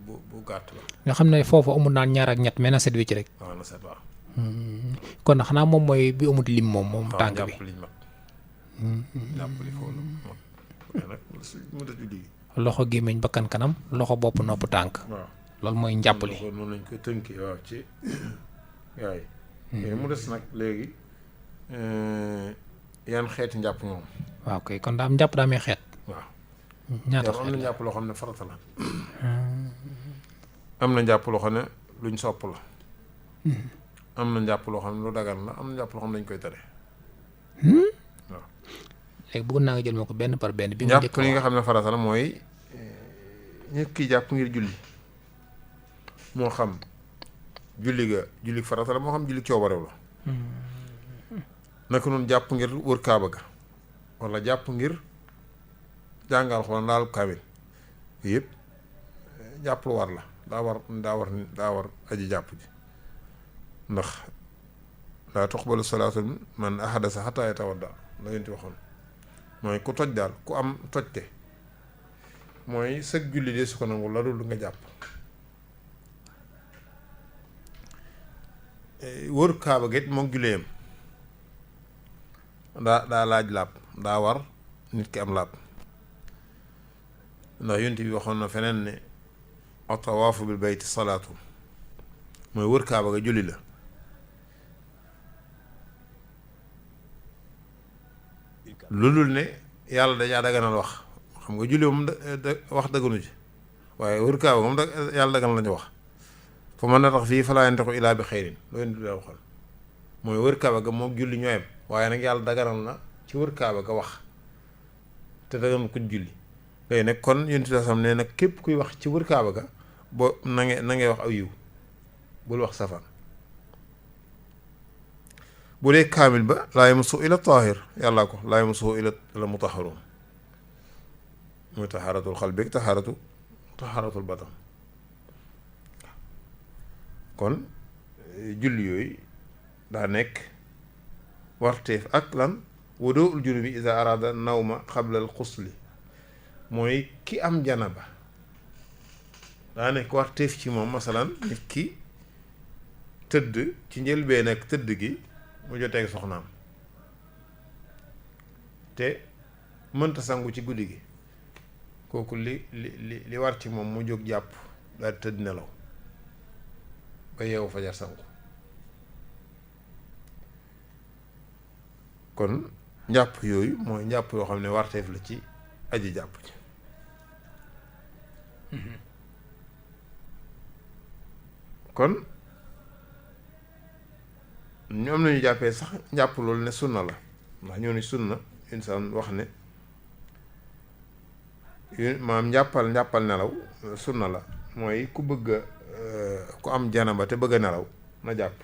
gàtt ba. nga xam ne foofu amul naan ñaar ak ñett mais na set wi ci rek. waaw na set waaw. kon nag xanaa moom mooy bi amut lim moom tànk bi. jàpp liñ mat. jàpp li foofu la nag mu daj julli gi. loxo gémmiñ bakkan kanam loxo bopp nopp tànk. waaw loolu mooy njàpp li. noonu lañ ko tënkee waaw ci yaay. mu des nag léegi yan xeeti njàpp moom. waaw kay kon daa am njàpp daa amee xeet. waaw ñaata am xeet na njàpp loo xam ne farata la. am na njàpp loo xam ne luñ sopp la. am na njàpp loo xam ne lu dagan la am na njàpp loo xam ne dañ koy tere. waaw léegi bëgg naa nga jël ma ko benn par benn. bi nga njàpp li nga xam ne farata la mooy nit ki jàpp ngir julli moo xam julli farata la moo xam julli coobarew la. naka noonu jàpp ngir wër kaaba ga wala jàpp ngir jàngal xool laal kaamil yëpp jàpp lu war la daa war aji jàpp ji ndax laa tuqbalu salaatu man ahadasa xataa yatawadda la ngeen ci waxoon mooy ku toj daal ku am tojte mooy sëg julli de su ko nangu la dul nga jàpp. wër kaaba gi it moom julleeyam daa laaj laab daa war nit ki am laab ndax yonent bi waxoon na feneen ne atawaafu bil bayti salaatu mooy wër kaaba ga julli la. lu dul ne yàlla dajaa daganal wax xam nga julli moom wax dëgganu ci waaye wër kaaba moom yàlla daganal lañu wax fa mën na tax fii falaa yantiqu illaa bi xayrin loolu du la waxal mooy wër kaaba ga moom julli ñooyam waaye nag yàlla daganal na ci wër kaaba ga wax te daganal ko julli léegi nag kon yonent bi sam ne nag képp kuy wax ci wër kaaba ga boo na ngay wax aw yiw bul wax safaan bu dee kaamil ba laa yamassu ila taahir yàllaa ko laa yamassu ila mutahharuun muy tahaaratul xalbi tahaaratul badan kon julli yooyu daa nekk warteef ak lan wuduul junubi iza arada nawma qabla al xusli mooy ki am janaba daa nekk warteef ci moom masalan nit ki tëdd ci njëlbeen ak tëdd gi mu joteeg soxnaam te mënta sangu ci guddi gi kooku li war ci moom mu jóg jàpp daal tëdd nelaw ba yeewu fajar sangu kon njàpp yooyu mooy njàpp yoo xam ne warteef la ci aji jàpp ci kon ñoom nañu jàppee sax njàpp loolu ne sunna la ndax ñoo ni sunna insaan wax ne maam njàppal nelaw sunna la mooy ku bëgg ku am janaba te bëgg a nelaw na jàpp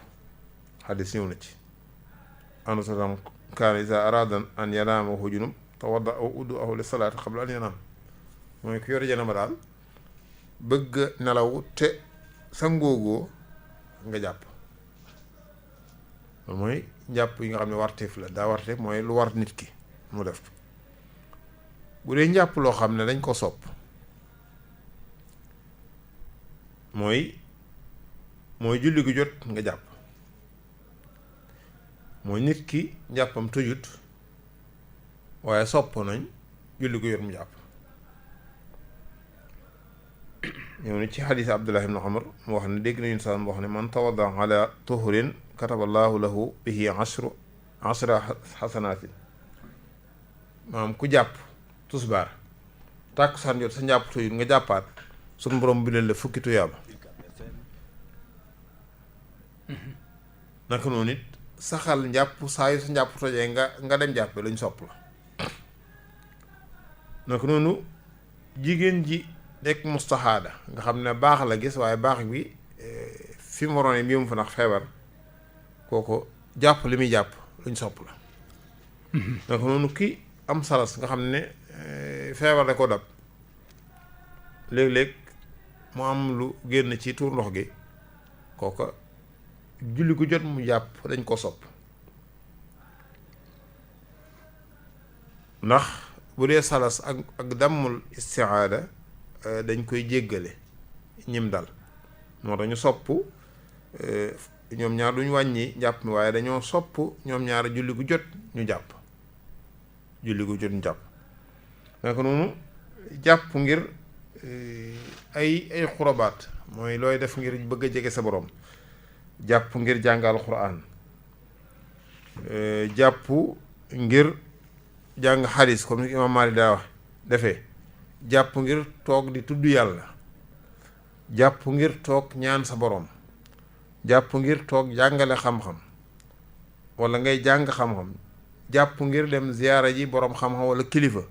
xadis ñëw na ci anu satam kaana iza araada an yanaama wa huwa junub tawadda aw uddu aw li salaati qabla an yanaam mooy ku yor janaba daal bëgg nelaw te sangoogoo nga jàpp. loolu mooy njàpp yi nga xam ne warteef la daa warteef mooy lu war nit ki mu def. bu dee njàpp loo xam ne dañ ko sopp mooy julli gu jot nga jàpp. mooy nit ki njàppam tëjut waaye sopp nañ julli gu jot mu jàpp. ñëw ni ci xadiis Abdullah ibn Umar mu wax ne dégg nañu sax mu wax ne man tawadda ala tuhurin kataballaahu lahu bihi ashra xasanaatin. maanaam ku jàpp tusbaar tàkkusaan jot sa njàpp tëjut nga jàppaat suñu borom bindal la fukki tuyaaba. naka noonu nit saxal njàpp saa yu sa njàpp tojee nga dem jàppe luñ sopp la. naka noonu jigéen ji nekk mustahaada nga xam ne baax la gis waaye baax bi fi mu waroon bi mu fa ndax feebar kooku jàpp li muy jàpp luñ sopp la. naka noonu ki am salas nga xam ne feebar da ko dab léeg-léeg mu am lu génn ci tuur ndox gi kooka julli gu jot mu jàpp dañ ko sopp. ndax bu dee salas ak dammul istiaada dañ koy jéggale ñim dal moo tax ñu sopp ñoom ñaar duñ wàññi jàpp mi waaye dañoo sopp ñoom ñaar julli gu jot ñu jàpp. julli gu jot ñu jàpp naka noonu jàpp ngir ay xurabaat mooy looy def ngir bëgg a jege sa borom. jàpp ngir jàngal Qur'an jàpp ngir jàng xadis comme ni Imam Maalik daa wax defee. jàpp ngir toog di tudd yàlla. jàpp ngir toog ñaan sa borom. jàpp ngir toog jàngale xam-xam wala ngay jàng xam-xam. jàpp ngir dem ziyaara ji borom xam-xam wala kilifa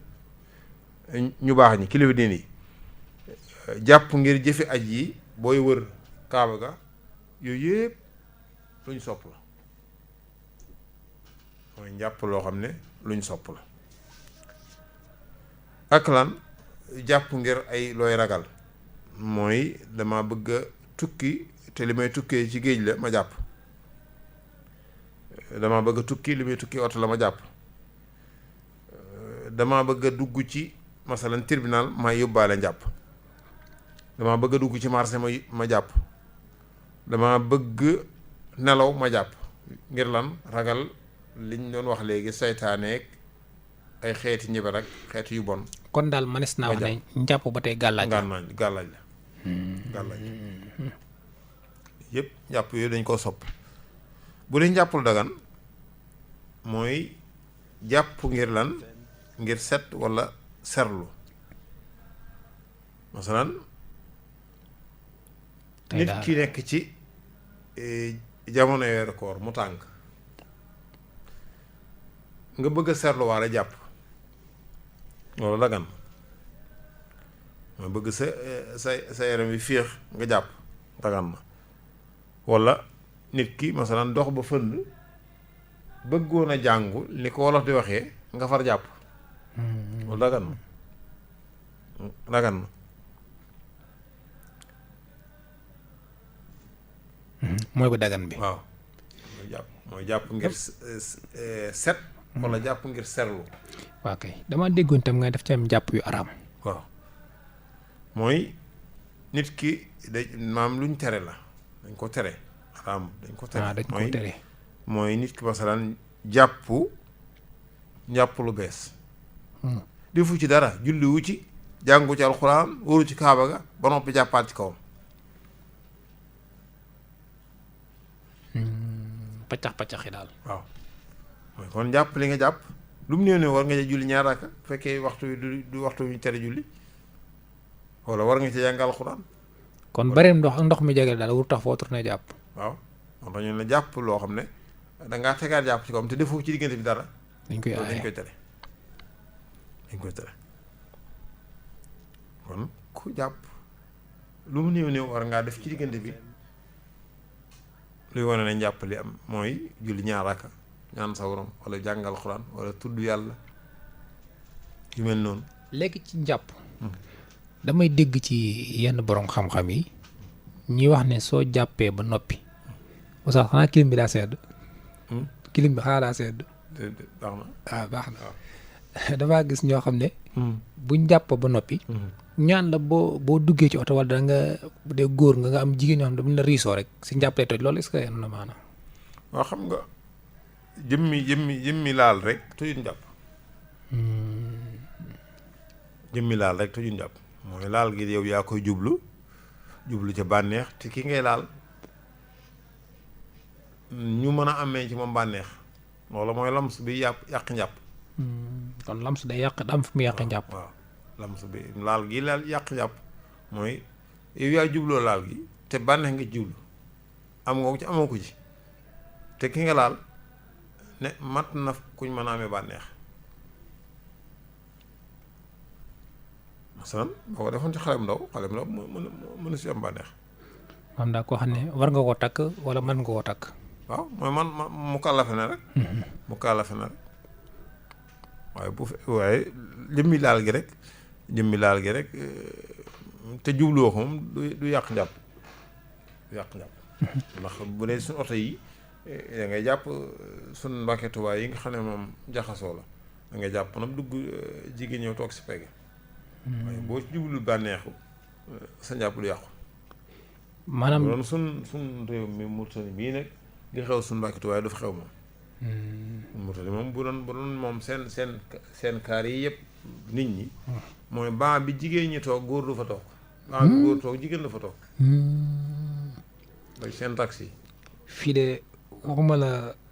ñu baax ñi kilifa diine yi. jàpp ngir jëfi aj yi booy wër kaaba ga yooyu yëpp luñ sopp la. mooy njàpp loo xam ne luñ sopp la. ak lan jàpp ngir ay looy ragal mooy dama bëgg a tukki te li may tukkee ci géej la ma jàpp. dama bëgg a tukki li may tukki oto la ma jàpp. dama bëgg a dugg ci masalan tribunal ma yóbbaale njàpp. dama bëgg a dugg ci marché ma jàpp. dama bëgg nelaw ma jàpp. ngir lan ragal liñ doon wax léegi saytaaneeg ay xeeti ñibar ak xeeti yu bon. kon daal manes naa wax ne njàpp ba tey gàllaaj la. gàllaaj la. gàllaaj yëpp njàpp yooyu dañ koo sopp. bu dee njàppul dagan mooy jàpp ngir lan ngir set walla serlu. masalan nit ki nekk ci jamono weeru koor mu tàng nga bëgg a serlu waale jàpp loolu dagan ma bëgg sa yaram wi féex nga jàpp dagan na. walla nit ki masalan dox ba fënd bëggoon a jàngu li ko wolof di waxee nga far jàpp loolu dagan na. mooy bu dagan bi. waaw mooy jàpp ngir set walla jàpp ngir serlu. waa kay dama déggoon tam nga def ci am jàpp yu araam. waaw mooy nit ki maam luñ tere la dañ ko tere araam dañ ko tere. dañ ko tere mooy nit ki masalan jàpp lu bees. defu ci dara julliwu ci jàngu ci alxuraan wóoru ci kaaba ga ba noppi jàppaat ci kawam. paccax yi daal. waaw mooy kon jàpp li nga jàpp lu mu néew ne war nga julli ñaar raaka bu fekkee waxtu wi du waxtu wi ñu tere julli wala war nga ci jàng alxuraan. kon bareem ndox mi jege daal wur tax foo tourné jàpp. waaw moo tax ñu la jàpp loo xam ne dangaa tegaat jàpp ci kawam te defoo ci diggante bi dara. dañ koy tere kon ku jàpp lu mu néew war ngaa def ci diggante bi luy wane ne njàpp li am mooy julli ñaar raaka ñaan sa borom wala jàngal alxuraan wala tudd yàlla yu mel noonu. léegi ci njàpp damay dégg ci yenn borom xam-xam yi ñi wax ne soo jàppee ba noppi Oustaz xanaa kilim bi daa sedd. kilim bi xanaa daa sedd. baax na baax na damaa gis ñoo xam ne. buñ jàpp ba noppi. ñaan la boo duggee ci oto wala da nga bu dee góor nga am jigéen ñoo xam ne buñ la riisoo rek si njàppale toj loolu est-ce que yenn na maanaam. waaw xam nga jëmmi laal rek tujul njàpp. jëmmi laal rek tujul njàpp mooy laal gi yow yaa koy jublu ca bànneex te ki ngay laal ñu mën a amee ci moom bànneex loolu mooy lams bi yàq njàpp. kon lams day yàq am fu mu yàq njàpp. waaw lams bi laal gi laal yàq njàpp mooy yow yaa jubloo laal gi te bànneex nga jublu am nga ko ci amoo ko ci te ki nga laal ne mat na kuñ mën a amee bànneex. masalan boo ko defoon ci xale bu ndaw mën a si am bànneex. maanaam daal koo xam ne war nga koo takk wala mën nga koo takk. waaw mooy man mu kàllafe na rek. mu kàllafe na rek waaye jëmmi laal gi rek te jubluwoo ko moom du yàq njàpp ndax bu dee suñu oto yi da ngay jàpp suñu Mbàkke Tuubaa yi nga xam ne moom jaxasoo la da ngay jàpp nag dugg jigéen ñëw toog si pegg waaye boo ci jublul bànneexu sa njàpp du yàqu. maanaam doon sun réew mi Mauritanie bii nag li xew suñu Mbàkke Tuubaa du fa xew moom. Mauritanie moom bu doon moom seen kaar yi yëpp nit ñi. mooy ban bi jigéen ñi toog góor du fa toog. ban bi góor toog jigéen du fa toog. day seen taxi. fii de waxuma la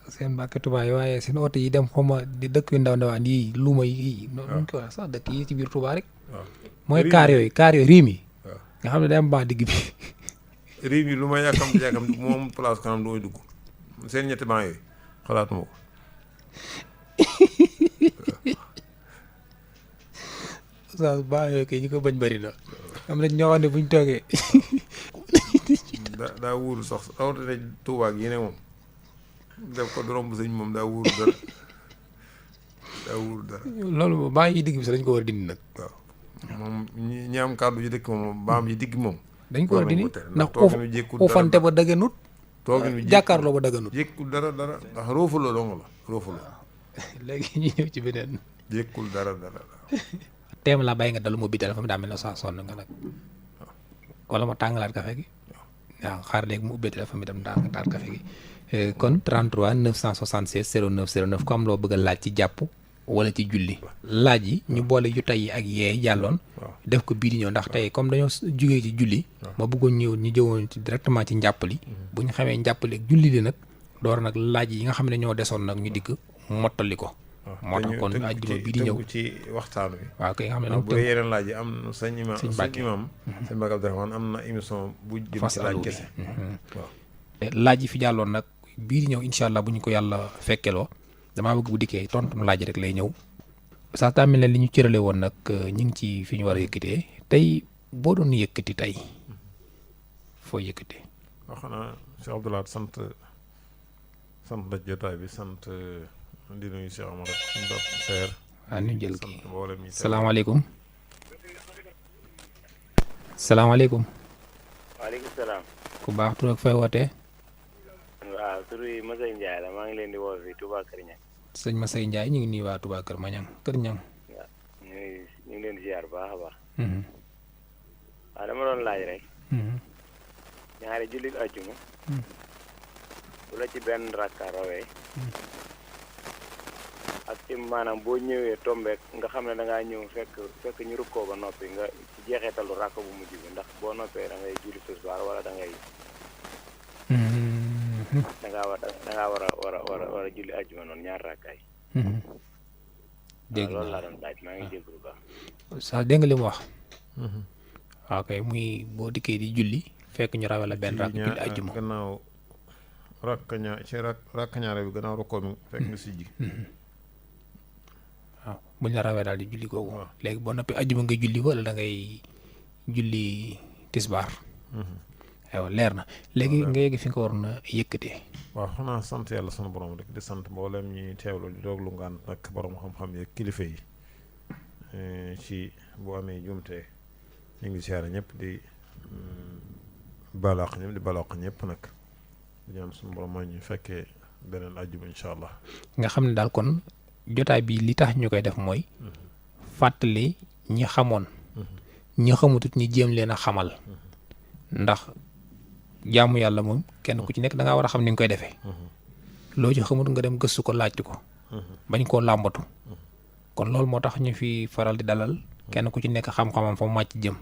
seen Mbàkke Tuubaa yi waaye seen oto yi dem xawma di dëkk yu ndaw ndawaan yii luuma yi. waaw noonu ko wax sax dëkk yi ci biir Tuubaa rek. waaw mooy kaar yooyu riim yi. waaw nga xam ne day am ban digg bi. riim yi lu ma yàkkam moom place kanam du may dugg seen ñetti ban yooyu xalaatuma ko. saa ban yooyu kay ñi ko bañ bëri na. am na ñoo xam ne buñ toogee. daa wóoru sax rawatina Tuubaa gi ne moom def ko dorom bu sëñ moom daa wóoru dara. loolu moom ban yi digg bi sax dañ ko war a dindi nag. waaw moom ñi am kàddu ji dëkk moom baam yi digg moom. dañ ko war a dindi ndax xuufante ba dëgganut. toogin bi jàkkaarloo ba dëgganut. jékkul dara ndax roofuloo dong la roofuloo. léegi ñu ñëw ci beneen. jékkul dara. teem la bàyyi nga dalu mu bi téléphone daa mel ne saa sonn nga nag. wala ma tàngalaat kafe gi. waaw xaar léegi mu ubbee téléphone bi dem taal kafe gi. kon 33 976 09 09 ku am loo bëgg a laaj ci jàpp wala ci julli. laaj yi ñu boole yu tey ak yee jàlloon. def ko bii di ñëw ndax tey comme dañoo jugee ci julli. ma bëggoon ñëw ñu jëwoon ci directement ci njàppali. bu ñu xamee njàppali ak julli li nag door nag laaj yi nga xam ne ñoo desoon nag ñu dikk mottali ko. moo tax kon àjjuma bii di ñëw ci waxtaan wi. waaw kay nga xam ne nag bu dee yeneen laaj yi am na sëñ imam sëñ Mbàkke Abdourahmane am na émission bu jëm ci laaj kese. waaw laaj yi fi jàlloon nag bii di ñëw incha allah bu ñu ko yàlla fekkeloo damaa bëgg bu dikkee tontu laaj rek lay ñëw. saa daa mel ne li ñu cërale woon nag ñu ngi ci fi ñu war a yëkkatee tey boo doon yëkkati tey foo yëkkatee. waaw xanaa Cheikh Abdoulaye sant la jotaay bi sant di nuyu Cheikh Amar ak suñu doom seer. waaw ñu jël kii salaamaaleykum. salaamaaleykum. waaleykum salaam. ku baax tur ak fay wootee. waaw tur yi Masay Ndiaye la maa ngi leen di woo fii Touba Kër Ñang. sëñ Masay Ndiaye ñu ngi nuyu waa Touba Kër Mañang Kër Ñang. waaw ñu ngi leen di ziar bu baax a baax. waaw dama doon laaj rek. ñaari jullit ajjuma. bu la ci benn rakka rawee. ak ci maanaam boo ñëwee tombeek nga xam ne da ngaa ñëw fekk ñu rukkoo ba noppi nga ci jeexeetalu rakk bu mujj bi ndax boo noppee da ngay julli tisbaar wala da ngay. da ngaa war a julli ajjuma noonu ñaar rakkaay. dégg loolu laa doon laaj maa ngi dégg lu baax. sax dégg nga li mu wax. waaw kay muy boo dikkee di julli fekk ñu rawee la benn rakk julli ajjuma. gannaaw rakk ñaare bi gannaaw rukkoo mi fekk nga sijji. waaw buñ la rawee daal di julli googu. léegi boo noppee ajjuma nga julli wala da ngay julli tisbaar. aywa leer na léegi nga yegg fi nga ko war na yëkkatee. waaw xanaa sant yàlla sunu borom rek di sant mboolem ñi teewlu di doog lu ngaan ak borom xam-xam yi kilifa yi ci bu amee jumte ñu ngi siyaare ñëpp di balaax ñëpp di balaax ñëpp nag di ñaan suñu borom mooy ñu fekkee beneen àjjuma incha allah. nga xam ne daal kon jotaay bi li tax ñu koy def mooy fàttali ñi xamoon ñi xamutut ñi jéem leen a xamal ndax jaamu yàlla moom kenn ku ci nekk da ngaa war a xam ni nga koy defee loo ci xamut nga dem gëstu ko laajtu ko bañ koo làmbatu kon loolu moo tax ñu fi faral di dalal kenn ku ci nekk xam-xamam fa màcc jëm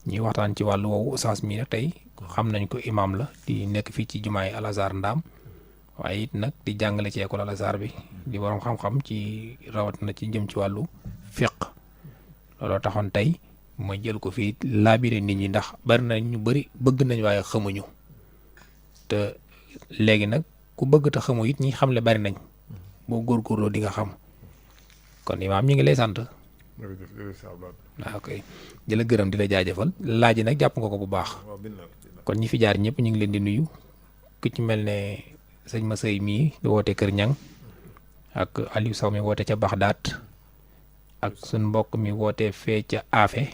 ñuy waxtaan ci wàllu woowu Oustaz mii nag tey xam nañ ko imam la di nekk fii ci jumaay Al Azhar Ndaam waaye it nag di jàngale ci école Al Azhar bi di borom xam-xam ci rawat na ci jëm ci wàllu fiq looloo taxoon tey ma jël ko fii laabire nit ñi ndax bari na ñu bari bëgg nañ waaye xamuñu te léegi nag ku bëgg te xamu it ñi xamle bari nañ boo góorgóorloo di nga xam kon imaam ñu ngi lay sant. waaw kay di la gërëm di la jaajëfal laaj nag jàpp nga ko bu baax kon ñi fi jaar ñëpp ñu ngi leen di nuyu ku ci mel ne sëñ Masey mii di woote Kër Ñang ak Aliou Sow mi woote ca Baxdaat ak suñ mbokk mi woote fee ca Afe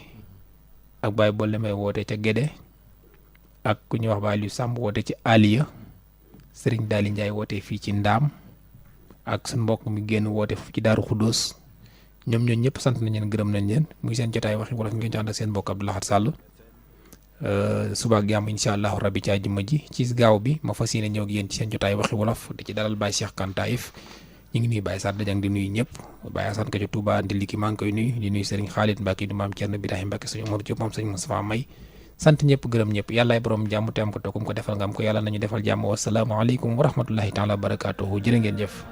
ak Baye Bolle may woote ca Gédé ak ku ñuy wax Baye Aliou Samb woote ci Aliya Serigne Daali Ndiaye woote fii ci Ndaam ak suñ mbokk mi génn woote fu ci Daaru Xuddoos ñoom ñooñu ñëpp sant nañ leen gërëm nañ leen muy seen jotaay waxi wolof ngeen jox ak seen mbokk Abdou Lahad Sall suba ak jàmm incha allahu rabbi ci àjjuma ji ci gaaw bi ma fas yéene ñëw ak yéen ci seen jotaay waxi wolof di ci dalal Baye Cheikh Kane Taïf ñu ngi nuyu Baye Sarr Dajang di nuyu ñëpp Baye Assane ka ca Touba ndi liki maa ngi koy nuyu di nuyu Serigne Khalid Mbacke di maam Thierno Birahim Mbacke suñu Omar Diop moom sëñ Moustapha May sant ñëpp gërëm ñëpp yàllaay borom jàmm te am ko te kum ko defal nga am ko yàlla nañu defal jàmm wasalaamaaleykum wa rahmatullahi taala wa barakatuhu jërë ngeen jëf